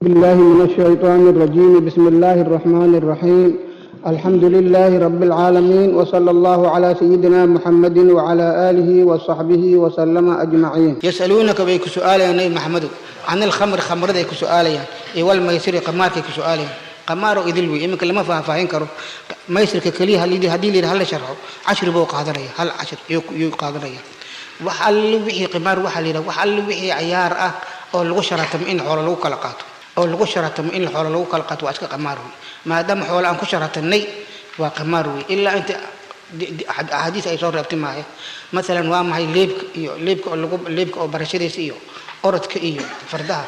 بالله من الشيطان الرجيم. بسم الله الرحمن الرحيم. الحمد لله رب العالمين، وصلى الله على سيدنا محمد وعلى آله وصحبه وسلم أجمعين. يسألونك bay ku su'aalayaan, Nabi Maxamedow, can ilkhamri, khamrada ay ku su'aalayaan, iyo walmaysiri, qamaarkay ku su'aalayaan. Qamaaro idil wey, iminka lama faahfaahin karo. Maysirka keliya haddii la yidhi hala sharxo, cashri buu qaadanaya, hal cashir yuu qaadanaya. Wax alli wixii qimaar waxaa la yidhaha wax alli wixii cayaar ah oo lagu sharatamo in xoolo lagu kala qaato, oo lagu sharatamo in xoolo lagu kala qaato, waa iska qamaar wey. Maadaama xoolo aan ku sharatanay, waa qamaar wey, ilaa inta axaadiis ay soo reebtay maayo. Masalan, waa maxay leebka iyo leebka oo lagu leebka oo barashadiisa iyo orodka iyo fardaha,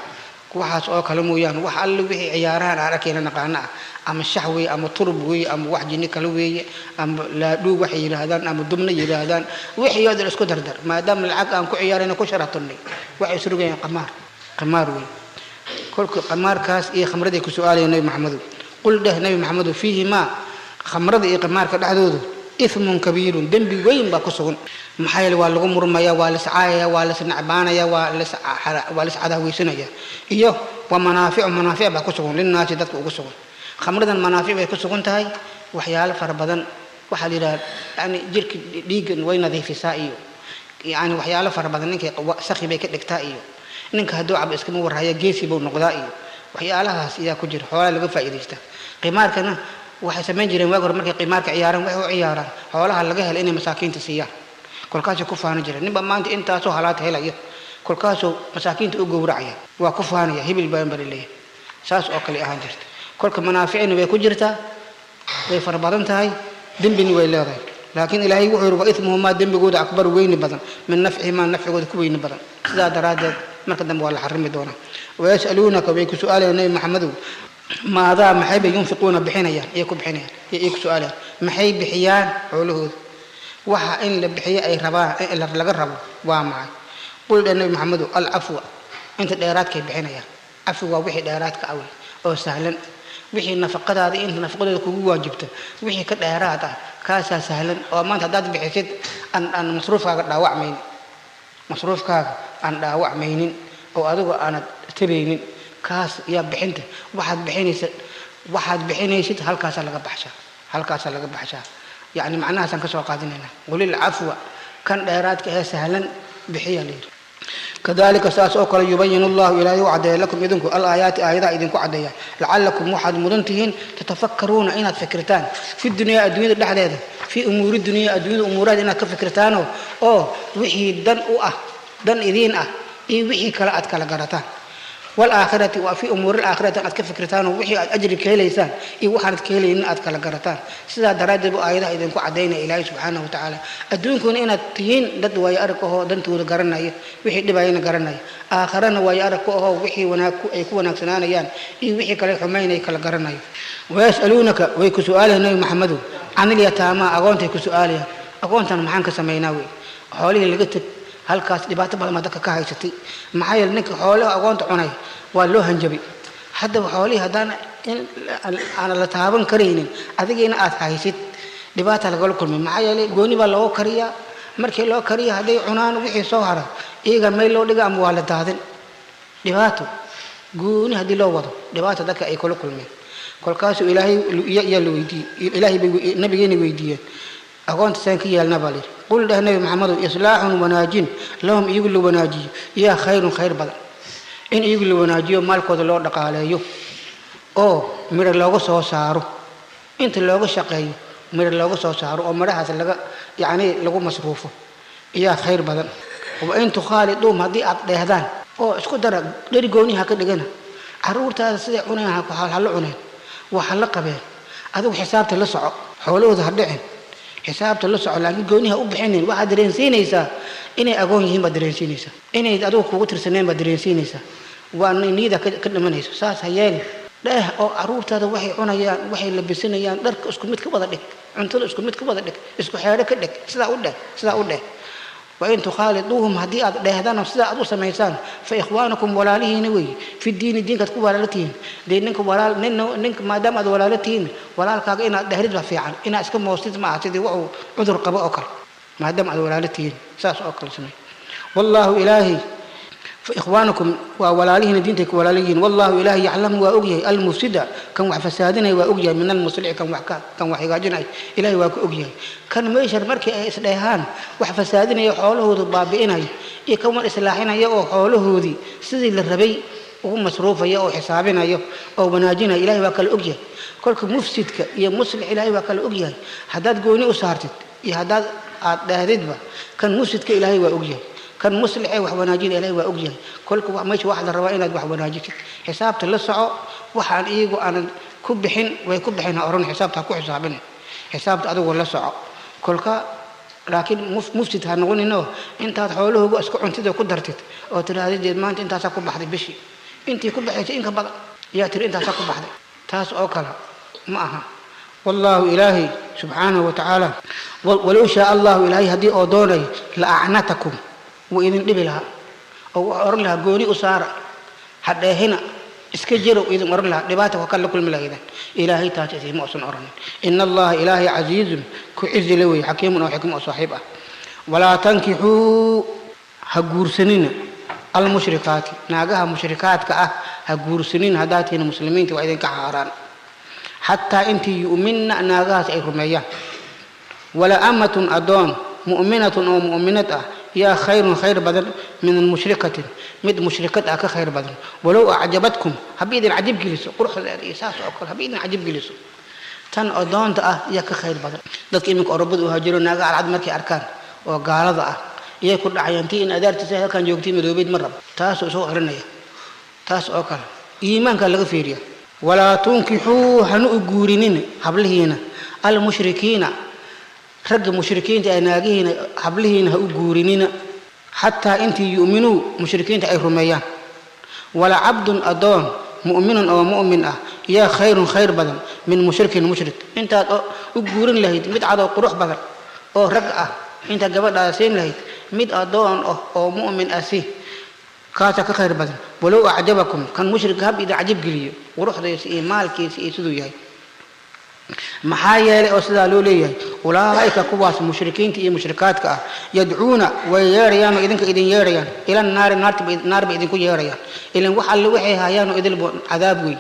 waxaas oo kale mooyaane, wax alle wixii ciyaarahan aan arkayna naqaano ah, ama shax weeye, ama turub weeye, ama wax jinni kale weeye, ama laadhuug waxay yidhaahdaan, ama dubna yidhaahdaan, wixii oo dhan isku dardar, maadaama lacag aan ku ciyaarayna ku sharatunay, waxay isrugayaan qamaar, qamaar weeye. Kolka qamaarkaas iyo khamraday ku su'aalayaan, Nabi Maxamedow. Qul dheh, Nabi Maxamedow, fiihimaa, khamrada iyo qamaarka dhexdoodu, ithmun kabiirun, dembi weyn baa ku sugan. Maxaa yeele, waa lagu murmaya, waa liscaayaya, waa lisnacbaanaya, waa liscadaaweysanaya. Iyo wa manaaficu, manaafic baa ku sugan, linnaasi, dadka ugu sugan. Khamradan manaafic bay ku sugan tahay, waxyaalo fara badan. Waxaa la yidhaha yani jirka dhiiggan way nadiifisaa, iyo yani waxyaalo fara badan. Ninka sakhi bay ka dhigtaa, iyo ninka hadduu cabo iskama warhaya, geesi buu noqdaa, iyo waxyaalahaas ayaa ku jira. Xoolaha laga faa'iidaystaa. Qimaarkana waxay samayn jireen waag hore, markay qimaarka ciyaaraan, waxay u ciyaaraan xoolaha laga helo inay masaakiinta siiyaan. Kolkaasay ku faani jireen, ninba maanta intaasoo halaad helaya, kolkaasuu masaakiinta u gowracaya, waa ku faanaya, hibil baan bari leeyahay. Saas oo kale ahaan jirta. Kolka manaaficina way ku jirtaa, way fara badan tahay, dembina way leedahay. Laakiin Ilaahay wuxuu yidhi: wa ithmuhumaa, dembigooda, akbar, weyni badan, min nafcihimaa, nafcigooda ku weyni badan. Sidaa daraaddeed marka dambe waa la xarimi doonaa. Wayas'aluunaka, way ku su'aalayaan, Nabi Maxamedow, maadaa, maxay bay, yunfiquuna, bixinayaan, iyay ku bixinayaan, iyay ku su'aalayaan, maxay bixiyaan xoolahooda, waxa in la bixiyo ay rabaan, in laga rabo waa maxay? Qul dheh, Nabi Maxamedow, alcafwa, inta dheeraadkay bixinayaan. Cafwi waa wixii dheeraadka ah wey, oo sahlan. Wixii nafaqadaada, inta nafaqadooda kugu waajibta wixii ka dheeraad ah, kaasaa sahlan, oo maanta haddaad bixisid aan masruufkaaga dhaawacmaynin, masruufkaaga aan dhaawacmaynin, oo adigu aanad tabaynin, kaas yaa bixinta. Waxaad bixinaysa, waxaad bixinaysid halkaasaa laga baxshaa, halkaasaa laga baxshaa. Yacni macnahaasaan ka soo qaadinaynaa. Qulil cafwa, kan dheeraadka ee sahlan bixiya la yidhi. Kadalika, saas oo kale, yubayin allahu, Ilaahay u caddeeya, lakum, idinku, alaayaati, aayadaha idinku caddeeya, lacalakum, waxaad mudan tihiin, tatafakkaruuna, inaad fikirtaan, fi dunyaa, adduunyada dhexdeeda, fii umuuri dunyaa, adduunyada umuuraheeda inaad ka fikirtaano, oo wixii dan u ah, dan idiin ah, iyo wixii kale aad kala garataan. Waalaakhirati, waa fii umuuri alaakhirati aad ka fikirtaanoo, wixii aad ajri ka helaysaan iyo waxaanad ka helaynin aad kala garataan. Sidaa daraaddeed buu aayadaha idinku caddaynaya Ilaahay subxaanahu watacaala. Adduunkuna inaad tihiin dad waayo arag ahoo dantooda garanaya, wixii dhibayana garanaya, aakharana waayo arag ku ahoo wixii wanaag ay ku wanaagsanaanayaan iyo wixii kale xumaynay kala garanayo. Wayas'aluunaka, way ku su'aalayaan, Nabi Maxamedow, can ilyataamaa, agoontay ku su'aalayaan. Agoontan maxaan ka samaynaa wey? Xoolihii laga teg, halkaas dhibaato badan baa dadka ka haysatay. Maxaa yeele, ninka xoolaha agoonta cunay waa loo hanjabay. Haddaba xoolihii haddaan in aan la taaban karaynin, adigiina aad haysid, dhibaata lagala kulmay. Maxaa yeelay, gooni baa loogu kariyaa. Markii loo kariya, hadday cunaan, wixii soo hara iyaga meel loo dhiga ama waa la daadin. Dhibaato gooni haddii loo wado, dhibaata dadka ay kula kulmeen. Kolkaasuu Ilaahay yaa la weydiiyey, Ilaahay bay nabigeena weydiiyeen, agoonta saan ka yeelna baa layidhi. Qul dheh, Nabi Maxamedow, islaaxun, wanaajin, lahum, iyagu la wanaajiyo, yaa khayrun, khayr badan. In iyagu la wanaajiyo, maalkooda loo dhaqaaleeyo oo midho looga soo saaro, inta looga shaqeeyo midho looga soo saaro, oo midhahaas laga yacni lagu masruufo, iyaa khayr badan. Wa in tukhaaliduum, haddii aad dheehdaan oo isku dara, dheri gooni ha ka dhigana, caruurtaada siday cuneen ha la cuneen, waa ha la qabeen. Adigu xisaabta la soco, xoolahooda ha dhicin, xisaabta la soco, laakiin gooni ha u bixinin. Waxaad dareensiinaysaa inay agoon yihiin baad dareensiinaysaa, inay adigu kugu tirsaneen baad dareensiinaysaa, waa niyada ka dhimanayso. Saas ha yeeli dheh, oo caruurtaada waxay cunayaan, waxay labisanayaan, dharka isku mid ka wada dhig, cuntada isku mid ka wada dhig, isku xeedho ka dhig. Sidaa u dheh, sidaa u dheh. Wain tukhaaliduuhum, haddii aad dheehdaan oo sidaa aad u samaysaan, fa ikhwaanukum, walaalihiina weeye, fi diini, diinkaad ku walaalo tihiin. Dee ninka walaal ninna ninka, maadaama aad walaalo tihiin, walaalkaaga inaad dhehdid baa fiican, inaad iska moostid ma aha, sidii wuxuu cudur qabo oo kale. Maadaama aad walaalo tihiin, saas oo kale samey. Wallaahu, Ilaahi, Fa ikhwaanukum waa walaalihiina, diintay ku walaaliyihiin. Wallahu ilaahi yaclamu, waa ogyahay, almufsida kan wax fasaadinaya waa ogyahay, min almuslixi kan wax kan wax hagaajinaya Ilaahay waa ka ogyahay. Kan meeshan markii ay isdheehaan wax fasaadinaya, xoolahoodu baabi'inaya, iyo kan wax islaaxinaya oo xoolahoodii sidii la rabay ugu masruufaya oo xisaabinayo oo wanaajinaya, Ilahay waa kala ogyahay. Kolka mufsidka iyo muslix Ilaahay waa kala ogyahay. Haddaad gooni u saartid iyo haddaad aad dhehdidba, kan mufsidka Ilaahay waa ogyahay, kan muslixee wax wanaajina Ilahay waa ogyahay. Kolka meesha waxaa la rabaa inaad wax wanaajisid, xisaabta la soco. Waxaan iyagu aanan ku bixin way ku bixin ha oran, xisaabta ha ku xisaabin, xisaabta adigu la soco. Kolka laakiin mufsid ha noqoninoo intaad xoolahooga isku cuntida ku dartid oo tidhaahdid deed maanta intaasaa ku baxday, bishii intii ku baxaysay inka badan yaa tiri intaasaa ku baxday, taas oo kale ma aha. Wallaahu ilaahay subxaanahu wa tacaala, walow shaa Allahu, ilaahay haddii oo doonayo, la acnatakum, wuu idin dhibi lahaa oo wuxuu oran lahaa gooni u saara, ha dheehina, iska jiro idin oran lahaa, dhibaata waa kala kulmi lahaydeen. Ilaahay taas idiima usan oranin. Ina Allaha ilaahay casiizun, ku cizi le wey, xakiimun oo xikmo oo saaxiib ah. Walaa tankixuu, ha guursanina, almushrikaati, naagaha mushrikaadka ah ha guursanin. Haddaad tihiin muslimiinta, waa idinka xaaraan xataa intii yu'minna, naagahaas ay rumeeyaan. Wala amatun, adoon mu'minatun oo mu'minad ah yaa khayrun, khayr badan, min mushrikatin, mid mushrikad ah ka khayr badan, walow acjabatkum, haba idin cajib geliso quruxdeeda iyo saas oo kale, haba idin cajib geliso, tan adoonta ah yaa ka khayr badan. Dadka iminka orobada u haajiro, naaga cadcad markay arkaan oo gaalada ah iyay ku dhacayaan. Tii in adaartiisa halkan joogtay madoobeyd ma rabo, taasuu soo xirinaya. Taas oo kale iimaanka laga fiiriya. Walaa tunkixuu, hanu u guurinin hablihiina, almushrikiina, ragga mushrikiinta ee naagihiina, hablihiina ha u guurinina, xataa intii yu'minuu, mushrikiinta ay rumeeyaan. Wala cabdun, adoon mu'minun oo mu'min ah yaa khayrun, khayr badan, min mushrikin, mushrik. Intaad u guurin lahayd mid cadoo qurux badan oo rag ah, intaad gabadhaada siin lahayd, mid adoon ah oo mu'min ah si kaasaa ka khayr badan. Walow acjabakum, kan mushrika hab idin cajab geliyo quruxdiisa iyo maalkiisa iyo siduu yahay. Maxaa yeelay oo sidaa loo leeyahay? Ulaa'ika, kuwaas mushrikiinta iyo mushrikaadka ah, yadcuuna, way yeedhayaan oo idinka idin yeedhayaan, ila naari, naar bay idinku yeedhayaan. Ilan wax alle waxay hayaanoo idilbo cadaab wey,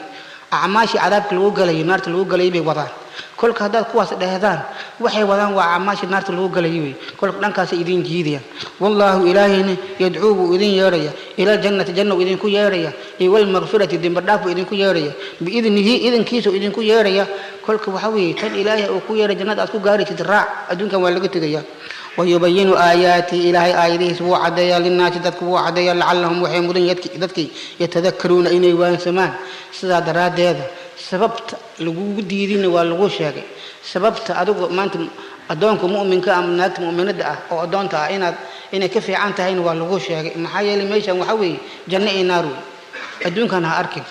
acmaashii cadaabka lagu galayo, naarta lagu galayo bay wadaan. Kolka haddaad kuwaas dhehdaan, waxay wadaan waa acmaashii naarta lagu galayo wey. Kolka dhankaasay idin jiidayaan. Wallaahu ilaahayna yadcuu, buu idin yeedhaya, ila aljannati, janna uu idinku yeedhaya, iyo walmagfirati, dembi dhaaf buu idinku yeedhaya, biidnihi, idinkiisa uu idinku yeedhaya. Kolka waxa weeye, tan ilaahay uu ku yeedhay jannada aad ku gaaraysid raac, adduunkan waa laga tegaya. Wayubayinu aayaati, ilaahay aayadihiis wuu caddeeyaa, linnaasi, dadku wuu caddeeyaa, lacallahum, waxay mudan dadkii, yatadakaruuna, inay waansamaan. Sidaa daraaddeeda sababta lagugu diidina waa lagu sheegay. Sababta adigu maanta addoonka mu'minka ama naagta mu'minada ah oo addoonta ah inaad inay ka fiican tahayna waa lagu sheegay. Maxaa yeelay meeshan waxa weeye janno iyo naar wey, adduunkan ha arkin.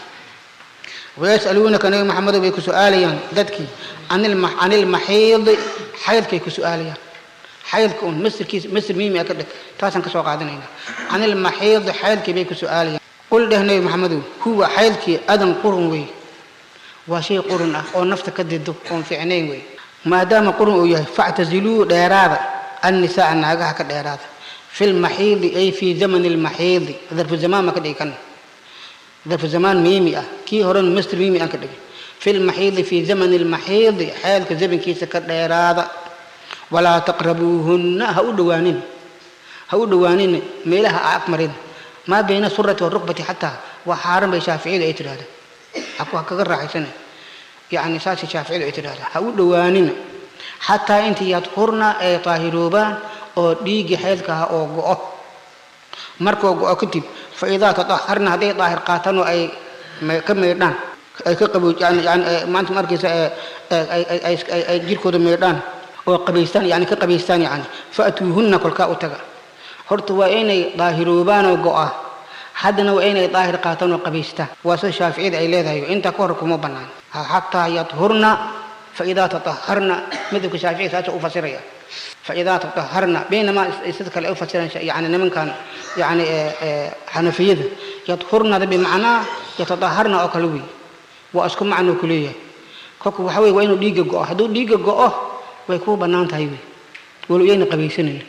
Wayas'aluunaka, nabi Maxamedow bay ku su-aalayaan dadkii, can ilmaxiidi, xaydkay ku su-aalayaan. Xaydka un masirkiisa masir miimi ka dhig, taasaan kasoo qaadanayna. Can ilmaxiidi, xaydkii bay ku su-aalayaan. Qul, dheh nabi Maxamedow, huwa xaydkii adan, qurun wey, waa shay qurun ah oo nafta ka dido oon fiicnayn wey. Maadaama qurun uu yahay, factaziluu, dheeraada, annisaa, naagaha ka dheeraada, fi lmaxiidi, ay fii zamani lmaxiidi. Darfu zamaan ma ka dhigi kan, darfu zamaan miimi ah, kii horena masr miimi aan ka dhigay. Fi lmaxiidi, fii zamani lmaxiidi, xeelka zamankiisa ka dheeraada. Walaa taqrabuuhunna, ha u dhowaanin, ha u dhowaanin meelaha a agmarin, maa bayna surati warukbati xataa waa xaaran bay shaaficiyadu ay tidhahdaan. Ha kaga raaxaysana, yacni saasay shaaficiyadu ay tidhahdaan. Ha u dhowaanina xataa intii yadhurna, ay daahiroobaan oo dhiiggii xeydka ah oo go'o. Markuu go'o kadib, fa idaa tadaharna, hadday daahir qaataan oo ay ka maydhaan, ay ka qabo yani yani maanta ma arkaysa, ay jirkooda maydhaan oo qabaystaan, yani ka qabaystaan, yani fa'tuuhunna, kolkaa u taga. Horta waa inay daahiroobaan oo go'a, haddana waa inay daahir qaataan oo qabaystaan. Waa sida shaaficiyada ay leedahay. Intaa ka hor kuma bannaan xataa yadhurna. Faidaa tataharna, madhabka shaaficiga saasa u fasiraya, faidaa tataharna, baynamaa sida kale ay u fasiraan yani nimankan yani xanafiyada, yadhurnada bimacnaa yatataharna oo kale wey, waa isku macno ku leeyahay. Kolka waxa wey, waa inuu dhiigga go'o. Hadduu dhiigga go'o way kuu bannaan tahay wey, walow iyayna qabaysanin,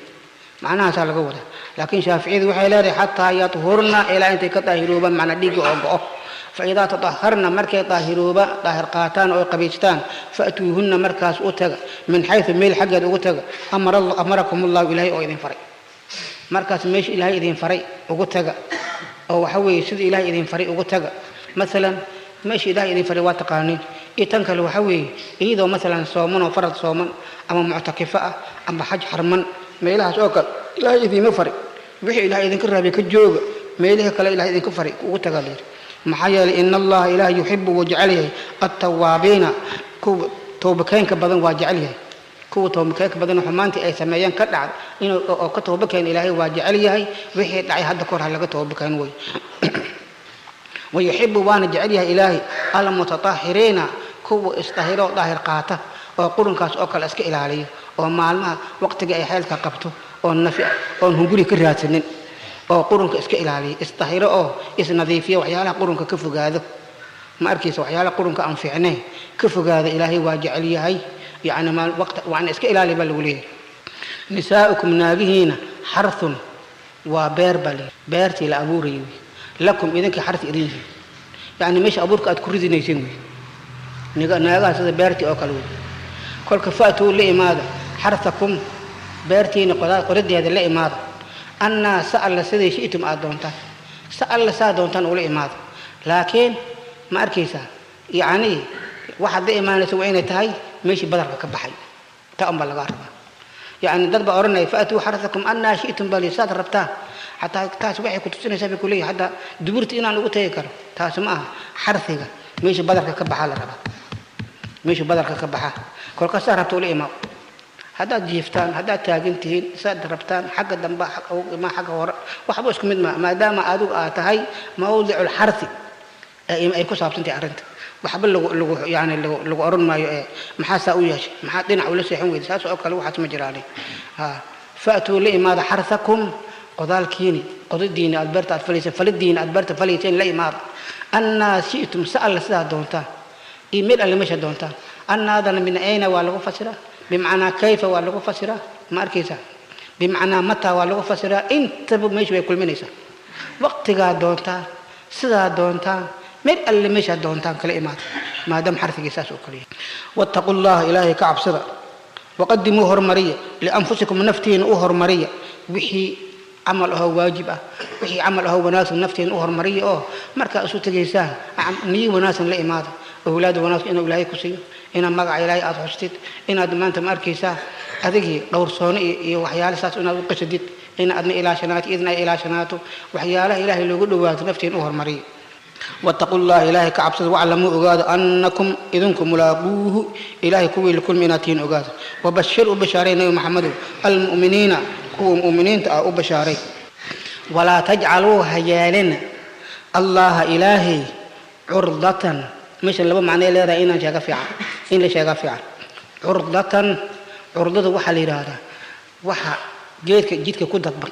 macnahaasaa laga wadaa. Laakiin Shaaficiyadu waxay leedahay xataa yadhurna, ilaa intay ka daahiroobaan, macnaa dhiigga oo go'o. Faidaa tadaharna, markay daahirooba, daahir qaataan oo qabaystaan, fa'tuuhunna, markaas u taga, min xaysu, meel xaggeed ugu taga, amarakum Allahu, Ilaahay oo idin faray. Markaas meesha Ilaahay idin faray ugu taga, oo waxa weeye sida Ilaahay idin faray ugu taga. Maalan meesha Ilaahay idin faray waa taqaaniin. Iyo tan kale waxa weeye iyadoo maalan sooman oo farad sooman ama muctakifo ah ama xaj xarman, meelahaas oo kale Ilaahay idiinma faray. Wixii Ilaahay idinka raabay ka jooga, meelihii kale Ilahay idinka faray ugu taga layidhi. Maxaa yeelay in Allaha, Ilaah, yuxibu, wuu jecel yahay, attawaabiina, kuwa towbakeenka badan waa jecel yahay. Kuwa towbakeenka badan, xumaantii ay sameeyeen ka dhacda inuu oo ka toobakeen Ilaahay waa jecel yahay. Wixii dhacay hadda kahor ha laga toobakeen wey. Wayuxibu, waana jecel yahay Ilaahay, almutatahiriina, kuwa isdahiro, daahir qaata oo qurunkaas oo kale iska ilaaliyo, oo maalmaha waqtiga ay xeelka qabto oo nafi oon hunguri ka raadsanin, oo qurunka iska ilaaliyo, isdahiro oo isnadiifiyo, waxyaalaha qurunka ka fogaado. Ma arkaysa? Waxyaalaha qurunka aan fiicnayn ka fogaado Ilaahay waa jecel yahay. Yacni maal waqti waana iska ilaali baa lagu leeyahay. Nisaa'ukum, naagihiina, xarthun, waa beer baa leeyahay, beertii la abuurayay wey. Lakum, idinka xarth idin yihiin, yacni meesha abuurka aad ku ridinayseen wey. Naagaha sida beertii oo kale wey. Kolka fa'tuu, la imaada, xarthakum, beertiina qodadeeda la imaada, annaa, sa alla siday, shi'tum, aad doontaan, sa alla saa doontaan ula imaada. Laakiin ma arkaysaa, yacni waxaad la imaanaysa waa inay tahay meeshii badarka ka baxay, taa unbaa lagaa rabaa. Yacni dad baa odhanaya fa'tuu xarthakum annaa shi'tum, bali saad rabtaan. Xataa taas waxay ku tusinaysaa bay kuleeyahay hadda duburta inaan ugu tagi karo. Taas ma aha. Xarhiga meesha badarka ka baxaa la rabaa, meesha badarka ka baxa. Kolkaasaa rabta ula imaa, haddaad jiiftaan, haddaad taagan tihiin, saad rabtaan, xagga dambe, xagga ugu imaa, xagga hore, waxba isku mid maa, maadaama adigu aad tahay mawdicu lxarthi ay ku saabsantahay arrinta. Waxba lagu lagu yani lagu oran maayo ee maxaa saa u yeeshay, maxaa dhinac ula seexan weyday, saas oo kale waxaas ma jiraane. Ha, fa'tuu, la imaada, xarthakum, qodaalkiini, qodadiini aad beerta aad falayseen, falidiini aad beerta falayseen la imaada, annaa shi'tum, sa alla sidaa doontaan iyo meel alle meesha doontaan. Annaadana min ayna waa lagu fasiraa, bimacnaa kayfa waa lagu fasiraa, ma arkaysaa, bimacnaa mataa waa lagu fasiraa. Intaba meesha way kulminaysaa. Waqtigaa doontaan, sidaa doontaan, meel alle meeshaa doontaan kala imaada, maadaama xarfigii saas oo kale yahay. Wattaqu Llaha, Ilaahay ka cabsada. Waqadimuu, hormariya, lianfusikum, naftiina u hormariya, wixii camal ahoo waajib ah, wixii camal ahoo wanaagsan naftiina u hormariya, oo markaa isu tegaysaan niyo wanaagsan la imaada, awlaad wanaagsan inuu Ilaahay ku siiyo, inaad magaca Ilaahay aada xustid, inaad maanta, ma arkaysaa, adigii dhowrsooni iyo waxyaale saas inaad u qasadid, in aadna ilaashanaato, idna ay ilaashanaato, waxyaalaha Ilaahay loogu dhawaato naftiina u hormariya. Wattaqu Llaha, Ilaahay ka cabsada. Waclamuu, ogaada, annakum, idinku, mulaaquuhu, Ilaahay kuwii la kulmi inaad tihiin ogaada. Wabashir, u bashaaray, Nabi Maxamedow, almu'miniina, kuwa mu'miniinta ah u bashaaray. Walaa tajcaluu, ha yeelina, Allaha, Ilaahay, curdatan. Meesha laba macnay leedahay, inaan sheega fiican, in la sheega fiican. Curdatan, curdada waxaa la yidhaahdaa waxa geedka jidka ku dadban,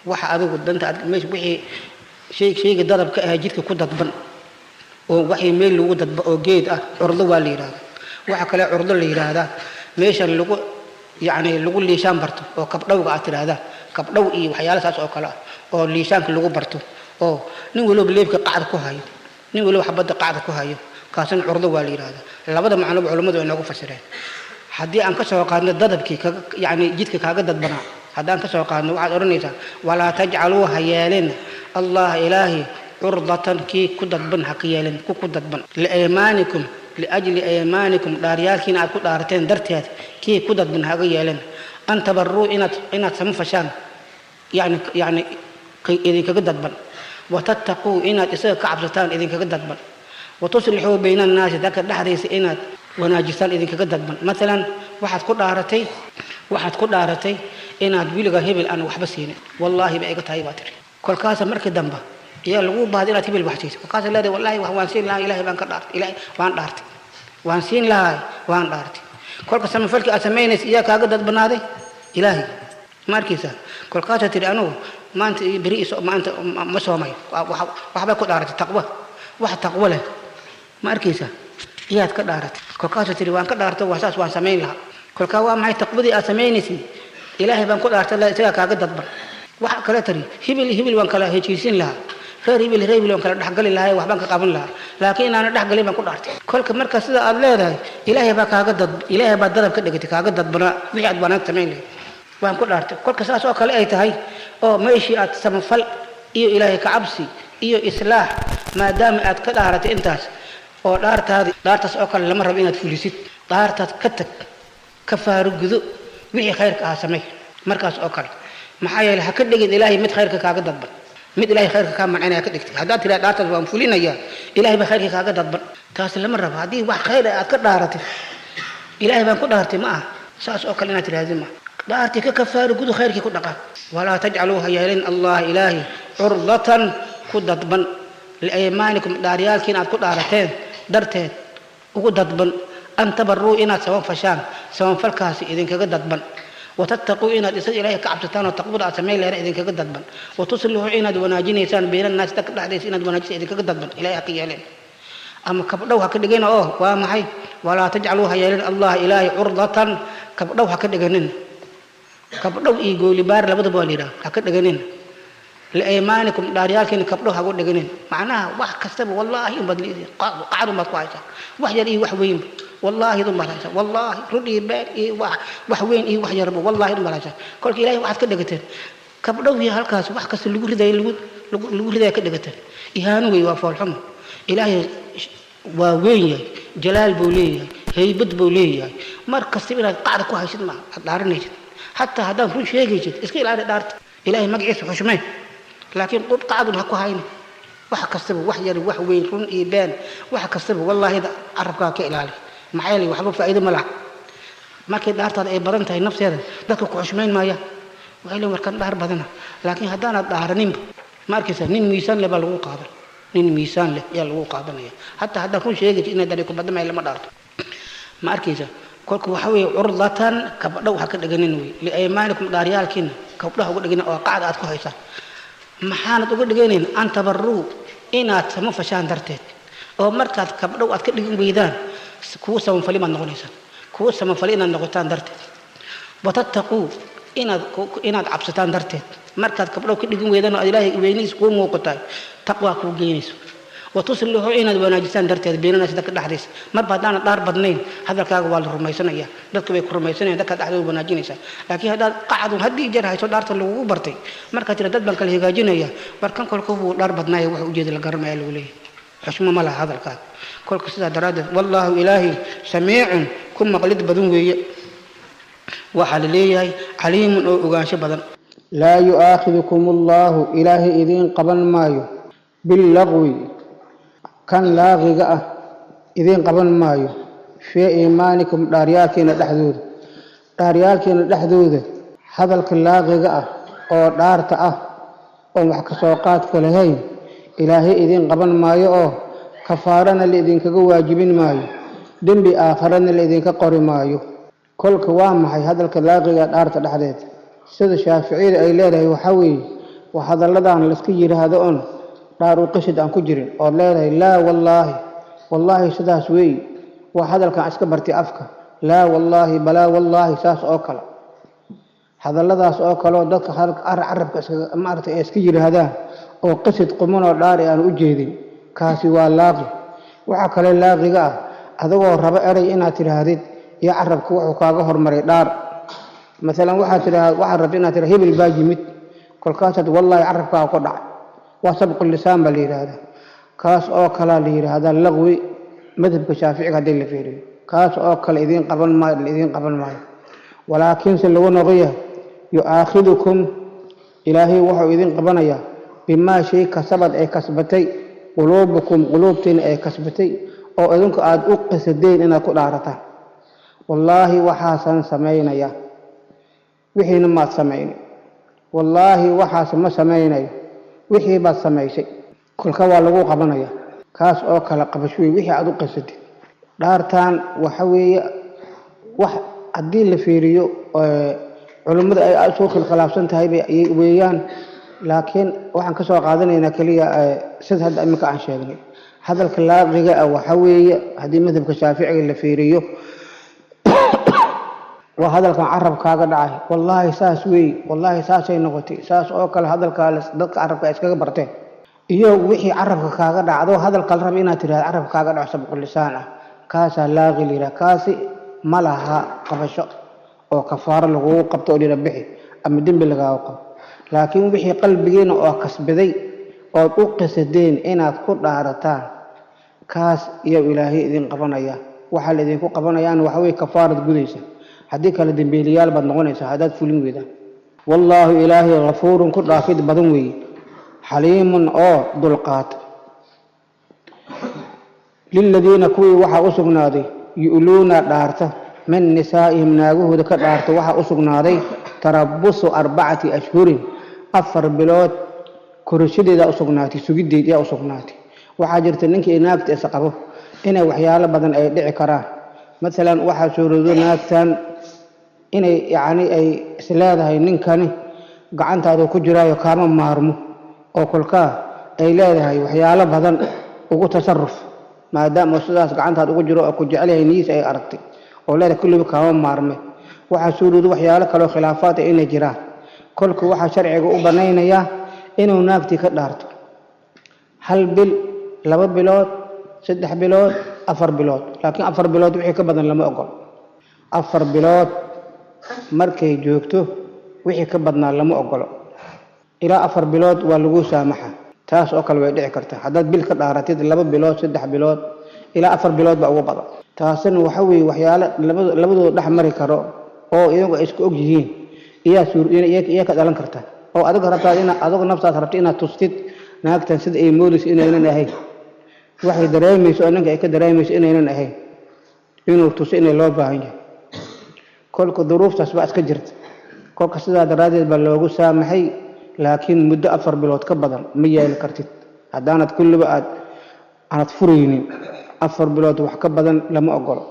waxa adigu danta aad meesha wixii shay shayga dadabka ah jidka ku dadban, oo waxii meel lagu dadba oo geed ah, curdo waa la yidhahdaa. Waxa kale curdo la yidhaahdaa meeshan lagu yacni lagu liishaan barto, oo kabdhowga aad tidhaahdaan, kabdhow iyo waxyaala saas oo kale ah oo liishaanka lagu barto, oo nin waliba leebka qacda ku hayo, nin waliba xabadda qacda ku hayo, kaasina curdo waa la yidhahdaa. Labada macnoba culummadu ay noogu fasireen. Haddii aan ka soo qaadno dadabkii kaga yacni jidka kaaga dadbanaa, haddaan ka soo qaadno, waxaad odhanaysaa walaa tajcaluu, ha yeelina, Allah, Ilaahi, curdatan, kii ku dadban ha ka yeelin, ku dadban, liaymaanikum, liajli aymaanikum, dhaaryaalkiina aad ku dhaarateen darteed kii ku dadban haga yeelin, an tabaruu, inaad sama fashaan, yani idinkaga dadban, watattaquu, inaad isaga ka cabsataan idinkaga dadban, watuslixuu bayna annaasi, dadka dhexdiisa inaad wanaajisaan idinkaga dadban. Maalan waxaad ku dhaaratay inaad wiliga hebel aan waxba siinin. Wallaahi ba iga tahay baa tiri. Kolkaasa markii dambe ayaa lagu baahday inaad hebel wax siiso. Kolkaasa leedahay wallahi wax waan siin lahaa, Ilaahay baan ka dhaartay, Ilaahay waan dhaartay, waan siin lahaa, waan dhaartay. Kolka samafalkii aad samaynaysa iyaa kaaga dadbanaaday? Ilaahay, ma arkaysaa? Kolkaasaa tiri anugu maanta iyo beri maanta ma soomayo. Waxbay ku dhaaratay taqwo, wax taqwo leh, ma arkaysaa, iyaad ka dhaaratay. Kolkaasaa tiri waan ka dhaartay, waa saas, waan samayn lahaa. Kolkaa waa maxay taqwadii aad samaynaysid? Ilaahay baan ku dhaartay, isagaa kaaga dadban. Waxa kale tari, hibil hibil waan kala heshiisin lahaa, reer hibil reer hibil waan kala dhexgali lahaa, waxbaan ka qaban lahaa, laakiin inaana dhexgalin baan ku dhaartay. Kolka marka sida aad leedahay, Ilaahay baa kaaga dad, Ilaahay baa dadab ka dhigatay, kaaga dadbanaa wixii aad wanaag samayn lahayd, waan ku dhaartay. Kolka saas oo kale ay tahay oo meeshii aad samafal iyo Ilaahay ka cabsi iyo islaax, maadaama aad ka dhaaratay intaas oo dhaartaadi, dhaartaas oo kale lama rabo inaad fulisid. Dhaartaad ka tag, ka faarugudo, wixii khayrka ahaa samey markaas oo kale. Maxaa yeelay, ha ka dhigin Ilaahay mid khayrka kaaga dadban, mid Ilaahay khayrka kaa mancinaya ka dhigtay. Haddaad tiraa dhaartaas waan fulinayaa, Ilaahay baa khayrka kaaga dadban, taas lama rabo. Haddii wax khayr ah aad ka dhaaratay, Ilaahay baan ku dhaartay ma aha saas oo kale inaad tirahdid ma. Dhaartii ka kafaaro gudu, khayrkii ku dhaqaaq. Walaa tajcaluu, ha yeelin Allah Ilaahi curdatan ku dadban liaymaanikum, dhaaryaalkiin aad ku dhaarateen darteed ugu dadban, an tabaruu, inaad sabanfashaan, sabanfalkaasi idinkaga dadban, watattaquu, inaad isaga Ilaahay ka cabsataan oo taqwada aad samayn lahayn idinkaga dadban, watuslixuu, inaad wanaajinaysaan, bayna annaasi, dadka dhexdiisa inaad wanaajisa idinkaga dadban. Ilaahay ha ka yeeleen ama kabdhow ha ka dhigina. Oo waa maxay? Walaa tajcaluu, ha yeelin Allah Ilaahay curdatan, kabdhow ha ka dhiganin. Kabdhow iyo goolibaar labadaba waa la yidhaha. Ha ka dhiganin liaymaanikum, dhaaryaalkiina kabdhow hagu dhiganin. Macnaha wax kastaba wallaahi unbaad qacdun baad ku haysaa, wax yar iyo wax weynba wallaahi dun baad haysaa, wallaahi run iyo been iyo wax weyn iyo wax yarba wallaahi dun baad haysaa. Kolka Ilaahay waxaad ka dhigateen kabdhow iyo halkaas wax kasta lagu ridayo, lagu ridaya ka dhigateen. Ihaano wey, waa foolxumo. Ilaahay waa weyn yahay, jalaal buu leeyahay, haybad buu leeyahay. Mar kastaba inaad qacda ku haysid maaha, aad dhaaranaysid. Xataa haddaan run sheegaysid, iska ilaali dhaarta. Ilaahay magaciisa xushmee, laakiin qub qacdun ha ku hayni wax kastaba, wax yar, wax weyn, run iyo been, wax kastaba wallaahi carabkaa ka ilaali. Maxaa yeelay, waxba faa'iido ma laha. Markay dhaartaada ay badan tahay nafteeda, dadka ku xushmayn maaya, waxay leeyihin warkan dhaar badana. Laakiin haddaanaad dhaaraninba, ma arkaysa, nin miisaan leh baa lagu qaadan, nin miisaan leh ayaa lagu qaadanaya. Hataa haddaan run sheegaysa inaad dari ku badamaya lama dhaarto, ma arkaysa. Kolka waxa weeye curdatan, kabdhow ha ka dhiganin wey, liaymaanikum, dhaaryaalkiina kabdhaha uga dhiganin oo qacda aad ku haysaan. Maxaanad uga dhiganayn? An tabaruu, inaad sama fashaan darteed. Oo markaad kabdhow aad ka dhigin weydaan, kuwa samanfali baad noqonaysaan, kuwa samanfali inaad noqotaan darteed, watattaquu, inaad cabsataan darteed. Markaad kabdhow ka dhigin weydaan oo aad Ilaahay weynihiisa kuu muuqataay, taqwaa kuu geynayso, watuslixuu, inaad wanaajisaan darteed, beenanaasi, dadka dhexdiisa. Marba haddaanad dhaar badnayn, hadalkaaga waa la rumaysanaya, dadka way ku rumaysanayaan, dadka dhexdooda wanaajinaysaa. Laakiin haddaad qacdun haddii jeer hayso dhaarta lagugu bartay, markaad tira dad baan kala hagaajinaya, barkan kolka buu dhaar badnaaya, wuxuu ujeeda la garanmaya lagu leeyahay, xushmo ma laha hadalkaaga. Kolka sidaa daraaddeed, wallaahu Ilaahi samiicun, ku maqlid badan weeye, waxaa la leeyahay caliimun, oo ogaansho badan. Laa yu'aakhidukum allaahu, Ilaahay idiin qaban maayo, billagwi, kan laaqiga ah idiin qaban maayo, fii iimaanikum, dhaaryaalkiina dhexdooda, dhaaryaalkiina dhexdooda hadalka laaqiga ah oo dhaarta ah oon wax ka soo qaadka lahayn, Ilaahay idiin qaban maayo, oo kafaarana la idinkaga waajibin maayo, dembi aakharana la idinka qori maayo. Kolka waa maxay hadalka laaqiga dhaarta dhexdeed? Sida Shaaficiyada ay leedahay, waxaa weeye waa hadalladan layska yidhaahdo oon dhaar u qashid aan ku jirin, ood leedahay laa wallaahi, wallaahi sidaas weeye. Waa hadalkan iska bartay afka, laa wallaahi, balaa wallaahi, saas oo kale. Hadalladaas oo kale oo dadka carabka maaragtay ay iska yidhaahdaan oo qasid qumanoo dhaari aan u jeedin, kaasi waa laaqi. Waxaa kale laaqiga ah adagoo rabo erey inaad tidhaahdid iyo carabka wuxuu kaaga hormaray dhaar. Maalan waxaad tidhaah, waxaad rabta inaad tidhahd hebel baa yimid, kolkaasaad wallaahi carabkaaga ku dhacay. Waa sabqu lisaan baa la yidhaahdaa. Kaas oo kalaa la yidhaahdaa laqwi, madhabka Shaaficiga haddii la fiiriyo. Kaas oo kale idiin qaban maayo, la idiin qaban maayo. Walaakiinse lagu noqoya, yu'aakhidukum, Ilaahay wuxuu idin qabanayaa, bimaa shay, kasabad, ay kasbatay, quluubukum, quluubtiina ay kasbatay, oo idinku aada u qasadeen inaad ku dhaarataan. Wallaahi waxaasaan samaynaya, wixiina maad samaynin. Wallaahi waxaas ma samaynayo, wixii baad samaysay. Kolka waa lagu qabanaya kaas oo kale qabasho wey, wixii aada u qasatid dhaartan. Waxa weeye wax haddii la fiiriyo culimmada ay aada soo khilkhilaafsan tahay bay weeyaan, laakiin waxaan ka soo qaadanaynaa keliya sida hadda iminka aan sheegnay. Hadalka laaqiga ah waxa weeye, haddii madhabka Shaaficiga la fiiriyo. Waa hadalkan carabkaaga dhacay, wallaahi saas weey, wallaahi saasay noqotay, saas oo kale hadalkaa dadka carabka ay iskaga barteen, iyo wixii carabka kaaga dhacdo hadalka la raba inaad tirahdo carabka kaaga dhaco sabqulisaan ah, kaasaa laaqi la yidhaha. Kaasi ma laha qabasho oo kafaaro lagugu qabto oo lira bixi ama dembi lagaaga qabo. Laakiin wixii qalbigiina oo kasbaday ood u qasadeen inaad ku dhaarataan, kaas iyo Ilaahay idin qabanaya. Waxaa la idinku qabanayaan waxa weye kafaarad gudaysa, haddii kale dembiiliyaal baad noqonaysaa haddaad fulin weydaan. Wallaahu Ilaahay ghafuurun ku dhaafid badan weeye, xaliimun oo dulqaata. Liladiina kuwii waxaa u sugnaaday yu'luuna dhaarta min nisaa'ihim naagahooda ka dhaarta, waxaa u sugnaaday tarabusu 4 ashhurin, 4 bilood korashadeedaa u sugnaatay, sugiddeed yaa u sugnaatay. Waxaa jirta ninkii naagta is qabo inay waxyaalo badan ay dhici karaan. Maalan waxaa suuroodo naagtan inay yacni ay isleedahay ninkani gacantaadu ku jiraayo kaama maarmo, oo kolkaa ay leedahay waxyaalo badan ugu tasaruf, maadaama sidaas gacantaad ugu jiro oo ku jecel yahay, niyiis ay aragtay oo leedahay kulliba kaama maarme. Waxaa suuroodo waxyaalo kaloo khilaafaad ah inay jiraan. Kolka waxaa sharciga u banaynayaa inuu naagtii ka dhaarto 1 bil, 2 bilood, 3 bilood, 4 bilood. Laakiin 4 bilood wixii ka badan lama ogol. 4 bilood markay joogto wixii ka badnaa lama ogolo. Ilaa 4 bilood waa lagu saamaxa. Taas oo kale way dhici kartaa haddaad bil ka dhaaratid, 2 bilood, 3 bilood, ilaa 4 bilood baa ugu badan. Taasina waxa weeye waxyaalo labadooda dhex mari karo oo iyagu ay isku og yihiin iyaa ka dhalan karta, oo adiga rabtaad inaad adigu naftaad rabto inaad tustid naagtan sida ay moodayso inaynan ahayn, waxay dareemayso oo ninka ay ka dareemayso inaynan ahayn, inuu tuso inay loo baahan yahay. Kolka duruuftaas baa iska jirta. Kolka sidaa daraaddeed baa loogu saamaxay, laakiin muddo 4 bilood ka badan ma yeeli kartid haddaanad kulliba aanad furaynin. 4 bilood wax ka badan lama ogolo.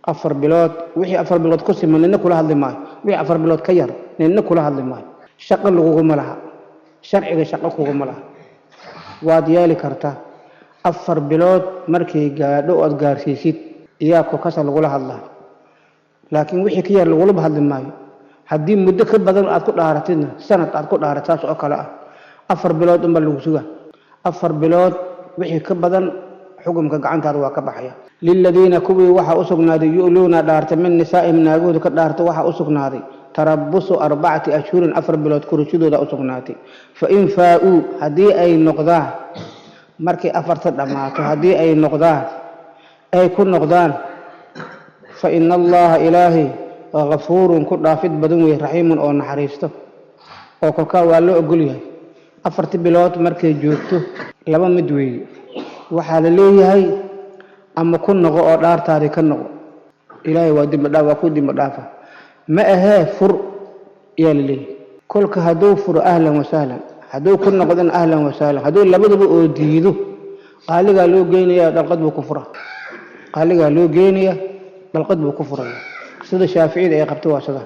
4 bilood wixii 4 bilood ku siman nina kula hadli maayo, wixii 4 bilood ka yar nina kula hadli maayo. Shaqo laguguma laha, sharciga shaqo kuguma laha, waad yeeli kartaa. 4 bilood markay gaadho ood gaarsiisid iyaa ku kasa lagula hadlaa, laakiin wixii ka yar lagulaba hadli maayo. Haddii muddo ka badan aad ku dhaaratidna, sanad aad ku dhaarat saas oo kale ah, 4 bilood unbaa lagu sugaa. 4 bilood wixii ka badan xukumka gacantaada waa ka baxaya. Liladiina kuwii waxaa u sugnaaday yu'luuna dhaarta min nisaa'ihim naagahooda ka dhaarta, waxaa u sugnaaday tarabusu 4 ashhurin, 4 bilood korashadooda u sugnaatay. Fa in faa'uu haddii ay noqdaan markay 4ta dhammaato, haddii ay noqdaan ay ku noqdaan, fa ina Allaha Ilaahay ghafuurun ku dhaafid badan weeye, raxiimun oo naxariisto. Oo kolkaa waa loo ogol yahay 4ti bilood markay joogto laba mid weeye. Waxaa la leeyahay ama ku noqo oo dhaartaadii ka noqo, Ilaahay waa dembi dhaaf, waa ku dembi dhaafa, ma ahee fur ayaa la leeyahay. Kolka hadduu furo ahlan wasahlan, hadduu ku noqdana ahlan wasahlan, hadduu labadaba oo diido qaaligaa loo geynayaa, dhalqad buu ku fura, qaaligaa loo geynayaa, dhalqad buu ku furaya. Sida Shaaficiyada ay qabto waa sidaa.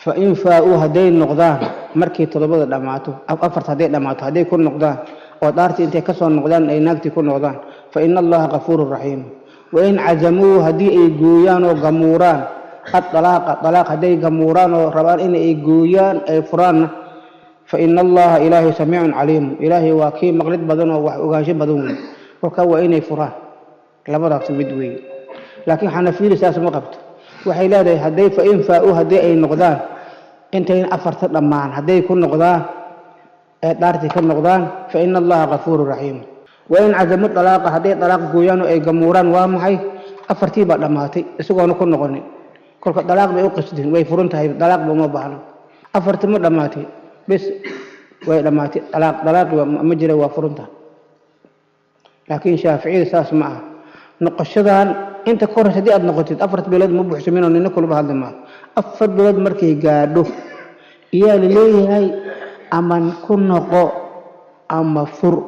Fa in faa'uu hadday noqdaan markii 7da dhammaato, 4ta hadday dhammaato, hadday ku noqdaan oo dhaartii intay ka soo noqdaan ay naagtii ku noqdaan, fa ina Allaha ghafuurun raxiim. Wa in cazamuu haddii ay gooyaan oo gamuuraan ad-dalaaqa, dalaaq hadday gamuuraan oo rabaan in ay gooyaan ay furaanna, fa ina Allaha Ilaahay samiicun caliim, Ilaahay waa kii maqlid badan oo wax ogaansho badan weeye. Kolkaa waa inay furaan, labadaas mid weeye. Laakiin Xanafiyadu saas ma qabto. Waxay leedahay hadday fa in faa'uu haddii ay noqdaan intayn 4ta dhammaan hadday ku noqdaan ee dhaartii ka noqdaan, fa ina Allaha ghafuurun raxiim. Wa in cazamu dalaaqa hadday dalaaq gooyaan oo ay gamuuraan, waa maxay? 4tii baa dhammaatay isagoona ku noqonin, kolka dalaaq bay u qasdeen, way furan tahay, dalaaq ba uma baahno. 4tii ma dhammaatay, bes way dhammaatay, dalaaqi ma jira, waa furan tahay. Laakiin Shaaficiyada saas ma aha. Noqoshadan inta ka horreysa haddii aad noqotid 4 bilood ma buuxsamin oo nina kulaba hadli maayo. 4 bilood markay gaadho iyaa la leeyahay ama ku noqo ama fur,